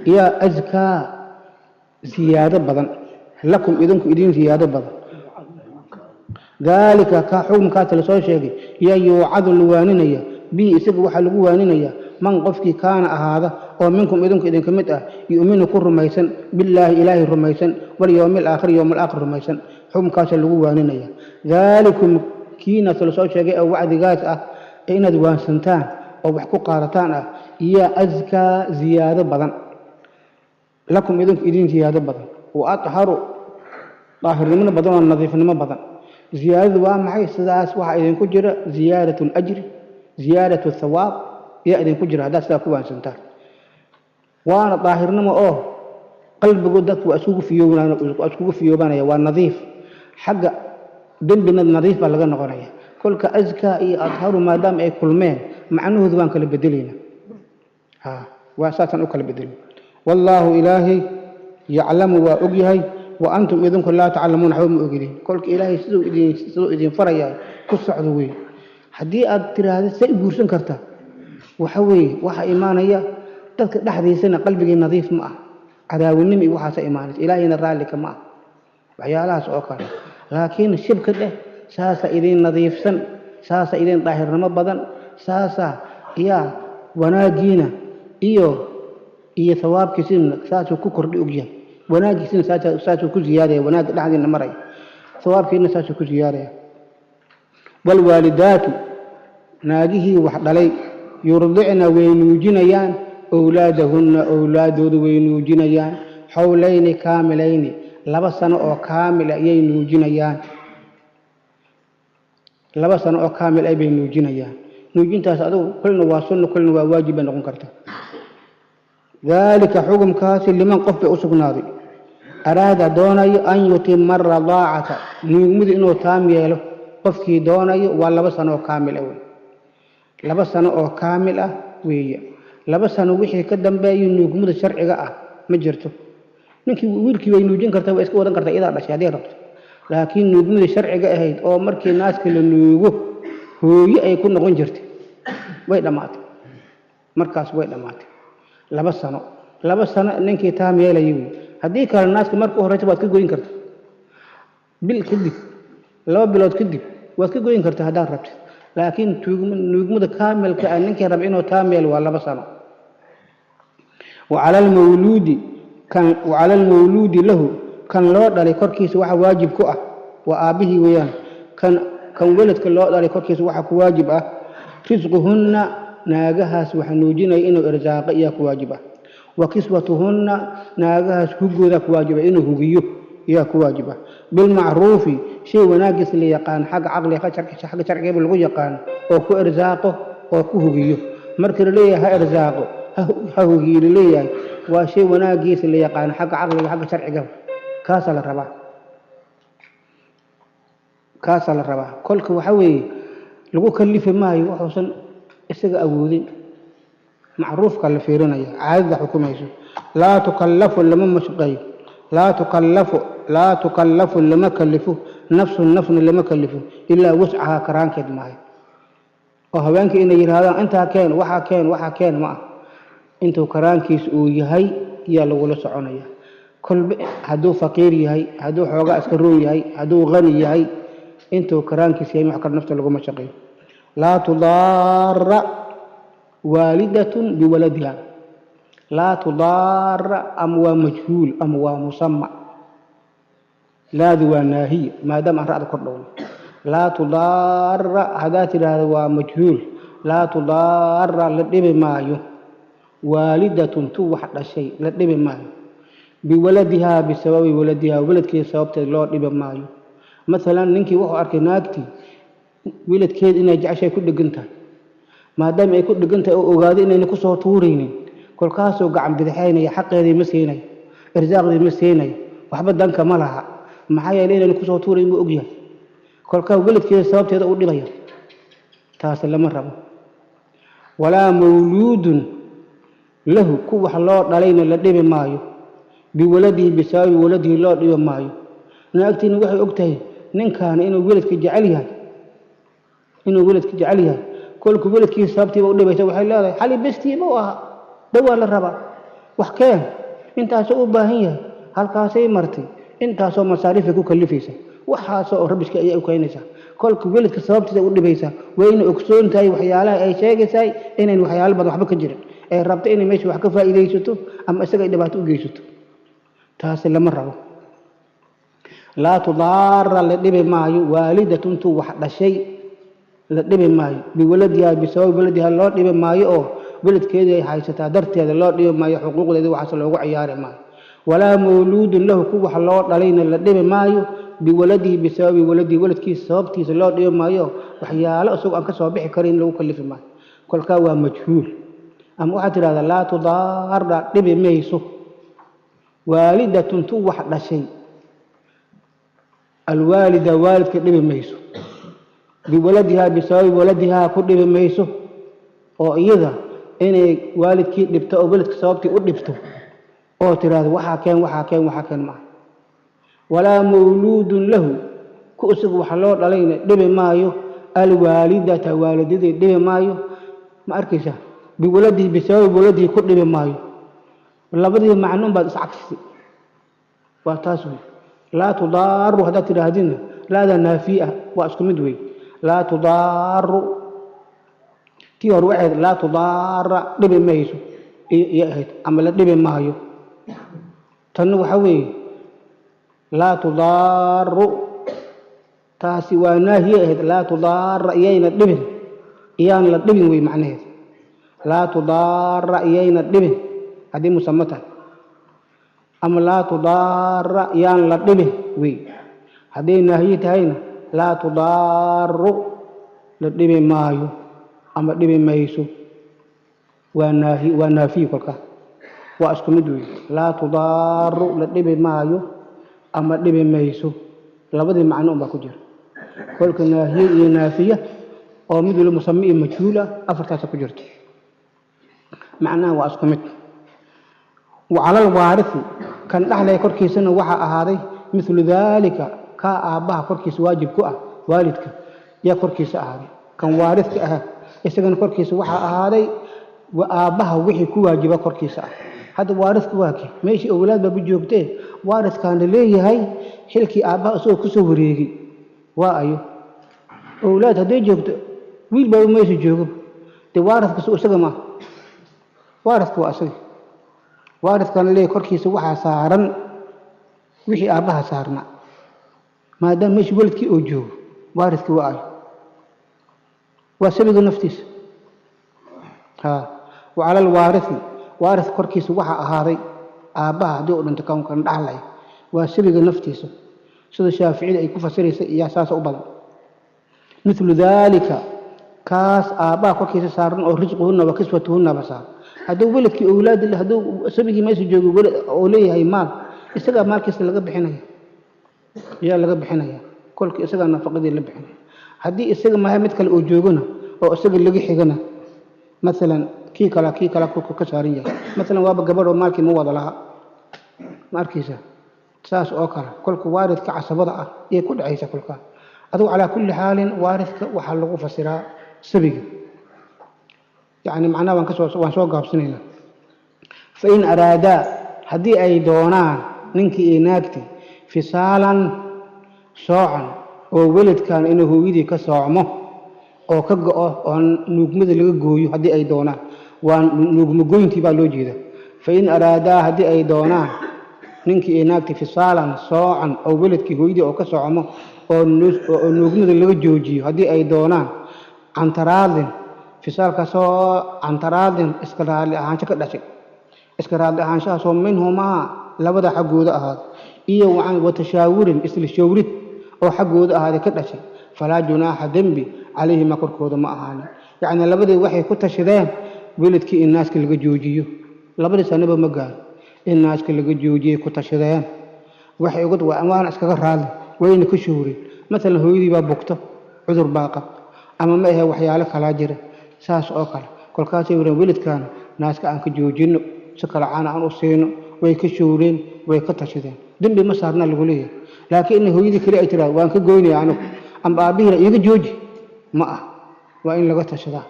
yaa askaa, ziyaado badan, lakum, idinku idin ziyaado badan. Daalika, ka xukunkaas la soo sheegay, yaa yuucadu, la waaninaya, bihi, isaga waxaa lagu waaninaya, man, qofkii, kaana, ahaada, oo minkum, idinku idinka mid ah, yu'minu, ku rumaysan, billaahi, Ilaahay rumaysan, walyowmi alaakhir, yowm alaakhir rumaysan. Xukunkaasa lagu waaninaya. Daalikum, kiinaas la soo sheegay oo wacdigaas ah ee inaad waansantaan oo wax ku qaadataan ah. Iyo askaa ziyaado badan, lakum idinku idin ziyaado badan, wa adharu daahirnimona badan oo nadiifnimo badan. Ziyaadadu waa maxay? Sidaas waxaa idinku jira ziyaadat alajri, ziyaadat athawaab yaa idinku jira haddaad sidaa ku waansantaan. Waana daahirnimo oo qalbigu dadku waa iskugu fiyoobaan, waa iskugu fiyoobanaya, waa nadiif, xagga dembina nadiif baa laga noqonaya. Kolka askaa iyo adharu maadaama ay kulmeen, macnahoodu waan kala bedelaynaa. Ha, waa saasaan u kala bedelin. Wallaahu ilaahay yaclamu waa ogyahay, wa antum idinku laa taclamuun, waxba ma ogidin. Kolka ilaahay siduu idin farayaa ku socdo wey. Haddii aad tiraahdo say u guursan kartaa, waxa weeye waxaa imaanaya dadka dhexdiisana qalbigii nadiif ma ah, cadaawinimo iyo waxaasa imaanaysa, ilaahayna raalli kama ah waxyaalahaas oo kale. Laakiin shibka dheh, saasa idin nadiifsan, saasa idin daahirnimo badan, saasa yaa wanaagiina iyo thawaabkiisina saasuu ku kordhi ogyahay, wanaagiisina saasuu ku ziyaadaya, wanaagga dhexdiina maraya, thawaabkiina saasuu ku ziyaadaya. Waalwaalidaatu naagihii wax dhalay, yurdicna way nuujinayaan, owlaadahunna owlaadoodu way nuujinayaan, xowlayni kaamilayni, 2 sano oo kaamil ayay nuujinayaan. 2 sano oo kaamil ay bay nuujinayaan. Nuujintaas adugu kulna waa sunno, kulna waa waajib bay noqon karta. Daalika xukumkaasi liman qof bay u sugnaaday, araada doonayo, an yutima aradaacata, nuugmadu inuu taam yeelo qofkii doonayo. Waa 2 sano oo kaamil ah wey, 2 sano oo kaamil ah weeye. 2 sano wixii ka dambeeyo nuugmada sharciga ah ma jirto. Ninkii wiilkii way nuujin kartaa, waa iska wadan kartaa, iyadaa dhashay hadday rabto. Laakiin nuugmadii sharciga ahayd oo markii naaska la nuugo hooyo ay ku noqon jirtay way dhammaatay markaas, way dhammaatay. 2 sano, 2 sano ninkii taam yeelaya wey. Haddii kale naaska marka u horeysa waad ka goyn kartaa, bil kadib, 2 bilood kadib waad ka goyn kartaa haddaad rabtid. Laakiin nuugmada kaamilka ah ninkii raba inuu taam yeelo waa 2 sano. Wacala almawluudi kan, wacala almawluudi lahu, kan loo dhalay korkiisa waxa waajib ku ah, waa aabbihii weeyaan, kan weladka loo dhalay korkiisa waxa ku waajib ah, risquhunna, naagahaas waxa nuujinaya inuu irsaaqo iyaa ku waajib ah, wa kiswatuhunna, naagahaas hugooda ku waajib ah, inuu hugiyo iyaa ku waajib ah, bilmacruufi, shay wanaagiis la yaqaan, xagga caqliga, xagga sharcigaba lagu yaqaan, oo ku irsaaqo oo ku hugiyo. Markii la leeyahay ha irsaaqo, ha hugiyo la leeyahay, waa shay wanaagiisa la yaqaan xagga caqliga, xagga sharcigaba, kaasaa la rabaa, kaasaa la rabaa. Kolka waxa weeye lagu kalifi maayo wuxuusan isaga awoodin. Macruufka la fiirinaya, caadada xukumayso. Laa tukallafu, lama mashqeeyo, laa tukallafu, laa tukallafu, lama kalifo, nafsun, nafna lama kalifo, ilaa wuscahaa, karaankeed maayo. Oo haweenka inay yidhaahdaan intaa keen, waxaa keen, waxaa keen ma ah. Intuu karaankiis uu yahay yaa lagula soconaya. Kolba hadduu faqiir yahay, hadduu xoogaa iska roon yahay, hadduu qani yahay, intuu karaankiis yahay wax kale nafta laguma shaqeeyo. Laa tudaara waalidatun biwaladiha. Laa tudaara ama waa majhuul ama waa musama. Laadu waa naahiya maadaama aan ra'da kor dhowno. Laa tudaara haddaad tidhaahdo waa majhuul. Laa tudaara, la dhibi maayo, waalidatun, tu wax dhashay la dhibi maayo, biwaladihaa, bisababi waladihaa, waladkeeda sababteed loo dhibi maayo. Maalan ninkii wuxuu arkay naagtii wiladkeed inay jeceshay, ku dhegan tahay. Maadaama ay ku dhegan tahay oo ogaado inayna kusoo tuuraynin, kolkaasuu gacan bidixaynaya, xaqeedii ma siinayo, irsaaqdii ma siinayo, waxba danka ma laha. Maxaa yeelay inayna kusoo tuurayn buu ogyahay. Kolkaa weladkeeda sababteeda u dhibaya, taas lama rabo. Walaa mawluudun lahu, ku wax loo dhalayna la dhibi maayo, biwaladihi, bisababi waladihi loo dhibi maayo. Naagtiina waxay og tahay ninkaana inuu weladka jecel yahay, inuu weladka jecel yahay. Kolku weladkiisa sababtiiba u dhibaysa. Waxay leedahay xali bestiiba u ahaa, dawaa la rabaa, wax keen, intaasoo u baahan yahay, halkaasay martay, intaasoo masaariifay ku kalifaysa, waxaasoo oo rabishka ayaa u keenaysaa. Kolka weladka sababtiisa u dhibaysaa, wayna ogsoon tahay waxyaalaha ay sheegaysaay inayn waxyaalo badan waxba ka jirin, ay rabto inay meesha wax ka faa'iidaysato ama isaga ay dhibaato u geysato. Taasi lama rabo. Laa tudaara, la dhibi maayo, waalidatun, tu wax dhashay la dhibi maayo, biwaladihaa, bisababi waladihaa loo dhibi maayo. Oo Weladkeedii ay haysataa darteeda loo dhibi maayo, xuquuqdeedii waxaas loogu ciyaari maayo. Walaa mawluudun lahu, ku wax loo dhalayna la dhibi maayo, biwaladihi, bisababi waladihi, waladkiisa sababtiisa loo dhibi maayo. Waxyaalo isagoo aan ka soo bixi karin lagu kalifi maayo. Kolkaa waa majhuul. Ama waxaad tidhahdaa laa tudaara, dhibi mayso, waalidatun, tu wax dhashay, alwaalida, waalidka dhibi mayso, biwaladihaa, bisababi waladihaa ku dhibi mayso, oo iyada inay waalidkii dhibto oo waladka sababtii u dhibto oo tiraahdo waxaa keen, waxaa keen, waxaa keen maaha. Walaa mawluudun lahu, ku isagu wax loo dhalayna dhibi maayo, alwaalidata, waalidadii dhibi maayo. Ma arkaysaa? Biwaladihi, bisababi waladihi ku dhibi maayo. Labadii macno baad iscagsisay, waa taas wey. Laa tudaaru haddaad tidhaahdina, laada naafiya waa isku mid wey. Laa tudaaru tii hore waxayd laa tudaara, dhibi mayso iyo ahayd, ama la dhibi maayo. Tanna waxaa weeye laa tudaaru, taasi waa naahiye ahayd. Laa tudaara, iyayna dhibin, iyaan la dhibin wey macnaheed. Laa tudaara, iyayna dhibin haddii musamo tahay, ama laa tudaara, yaan la dhibin wey. Hadday naahiye tahayna, laa tudaaru, la dhibi maayo ama dhibi mayso. Waa naahi, waa naafiye. Kolka waa isku mid wey. Laa tudaaru, la dhibi maayo ama dhibi mayso, labadii macno unbaa ku jira. Kolka naahiye iyo naafiya oo mid wali musame iyo majhuul ah, afartaasa ku jirta, macnaha waa isku mid. Wa cala alwaarithi, kan dhaxlaya korkiisana waxaa ahaaday, mithlu daalika, kaa aabbaha korkiisa waajib ku ah, waalidka yaa korkiisa ahaaday. Kan waaridka ah isagana korkiisa waxaa ahaaday aabbaha wixii ku waajiba korkiisa ah. Hadda waaridka waa kii meeshii owlaad baaba joogtee, waaridkaana leeyahay xilkii aabbaha isagoo kusoo wareegay waa ayo. Owlaad hadday joogto, wiil baaba meesha joogo, dee waaridka isaga maaha, waaridka waa isaga. Waaridkana leeyahay korkiisa waxaa saaran wixii aabbaha saarnaa, maadaama meeshii weladkii oo joogo. Waaridkii waa ayo? Waa sabiga naftiisa. Ha, wa cala alwaarithi, waaris korkiisa waxaa ahaaday aabbaha haddii uu dhinto kan kan dhaxlaya waa sabiga naftiisa, sida Shaaficida ay ku fasiraysa iyo saasa u badan. Mithlu daalika, kaas aabbaha korkiisa saaran oo risquhunna wa kiswatuhunna ba saaran. Hadduu weladkii owlaad, hadduu sabigii meesha joogo welad oo leeyahay maal, isagaa maalkiisa laga bixinaya, yaa laga bixinaya. Kolka isagaa nafaqadii la bixinaya. Haddii isaga mahay mid kale oo joogona oo isaga laga xigana, maalan kii kale kolku ka saaran yahay, maalan waaba gabadh oo maalkii ma wada laha, ma arkaysa? Saas oo kale kolka waaridka casabada ah ayay ku dhacaysa. Kolkaa adigu calaa kulli xaalin waaridka waxaa lagu fasiraa sabiga, yacni macnaha waan kasoo waan soo gaabsanaynaa. Fain araadaa, haddii ay doonaan ninkii iyo naagtii, fisaalan, soocan, oo weladkan inuu hooyadii ka soocmo oo ka go'o oo nuugmada laga gooyo haddii ay doonaan, waa nuugmo goyntii baa loo jeeda. Fain araadaa, haddii ay doonaan ninkii iyo naagtii, fisaalan, soocan, oo weladkii hooyadii oo ka socmo oo nuugmada laga joojiyo haddii ay doonaan, can taraadin, fisaalkaasoo can taraadin, iska raalli ahaansho ka dhashay, iska raalli ahaanshahaasoo minhumaa, labada xaggooda ahaaday, iyo watashaawurin, isla shawrid oo xaggooda ahaaday ka dhashay, falaa junaaxa, dembi, calayhima, korkooda ma ahaanin. Yacni labadii waxay ku tashadeen weladkii in naaska laga joojiyo, labadii sanaba ma gaaro in naaska laga joojiyay ku tashadeen. Waxay uga waana iskaga raadli, wayna ka showreen. Maalan hooyadii baa bugto, cudur baa qabto, ama ma ahe waxyaalo kalaa jira saas oo kale. Kolkaasay wareen weladkaana naaska aan ka joojino, si kale caana aan u siino. Way ka showreen, way ka tashadeen, dembi ma saarna lagu leeyahay. Laakiin in hooyadii kale ay tiraahdo waan ka goynaya anigu, amba aabbihiina iiga jooji, ma ah. Waa in laga tashadaa,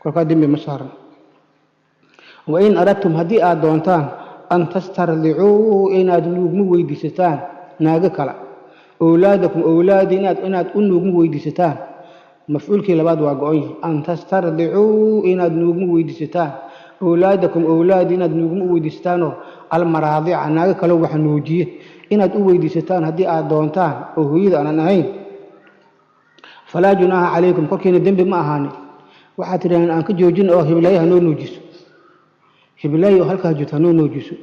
kolkaa dembi ma saarna. Wain aradtum, haddii aad doontaan, an tastardicuu, inaad nuugmo weydiisataan naago kale, owlaadakum, owlaadi inaad u nuugmo weydiisataan. Mafcuulkii labaad waa go-on yahay. An tastardicuu, inaad nuugmo weydiisataan, owlaadakum, owlaadi inaad nuugmo u weydiisataanoo, almaraadica, naago kale wax nuujiye inaad u weydiisataan haddii aad doontaan oo hooyada aanan ahayn, falaa junaaha calaykum, korkiina dembi ma ahaanin. Waxaad tidhahdeen aan ka joojin oo hiblaayaha noo nuujiso. Hiblaayo halkaa joogto hanoo nuujiso.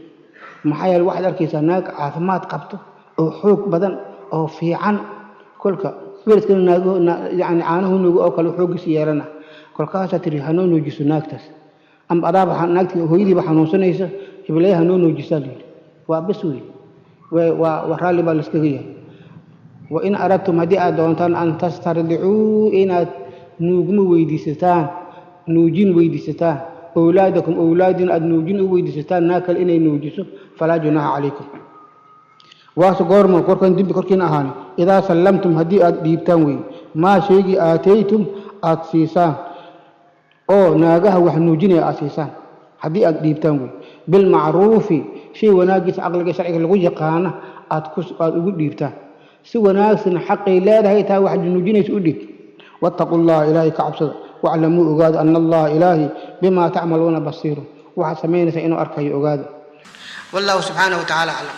Maxaa yeele, waxaad arkaysaa naag caafimaad qabto oo xoog badan oo fiican, kolka weladkana naago yani caanuhu nuugo oo kale xooggiisa yeelana. Kolkaasaa tiri, hanoo nuujiso naagtaas. Ama adaaba naagtii hooyadiiba xanuunsanaysa, hiblaayo hanoo nuujisaa layidhi. Waa bes wey, waa raalli baa laiskaga yahay. Wain aradtum, haddii aad doontaan, an tastardicuu, inaad nuugmo weydiisataan, nuujin weydiisataan, owlaadakum, owlaadin aad nuujin u weydiisataan, naag kale inay nuujiso, falaa junaaxa calaykum. Waase goormo korkan dembi korkiina ahaani? Idaa sallamtum, haddii aad dhiibtaan wey, maa shaygii aataytum, aad siisaan oo naagaha wax nuujinaya aad siisaan, haddii aad dhiibtaan wey, bilmacruufi, shay wanaagiisa caqliga sharciga lagu yaqaana aad ku aad ugu dhiibtaan si wanaagsan. Xaqay leedahay taa wax nuujinaysa u dhiib. Wattaquu llaha, Ilaahay ka cabsada. Waclamuu, ogaada, ana Allaha, Ilaahi, bimaa tacmaluuna basiiru, waxaad samaynaysaa inuu arkayo ogaada. Wallahu subxaanahu watacaala aclam.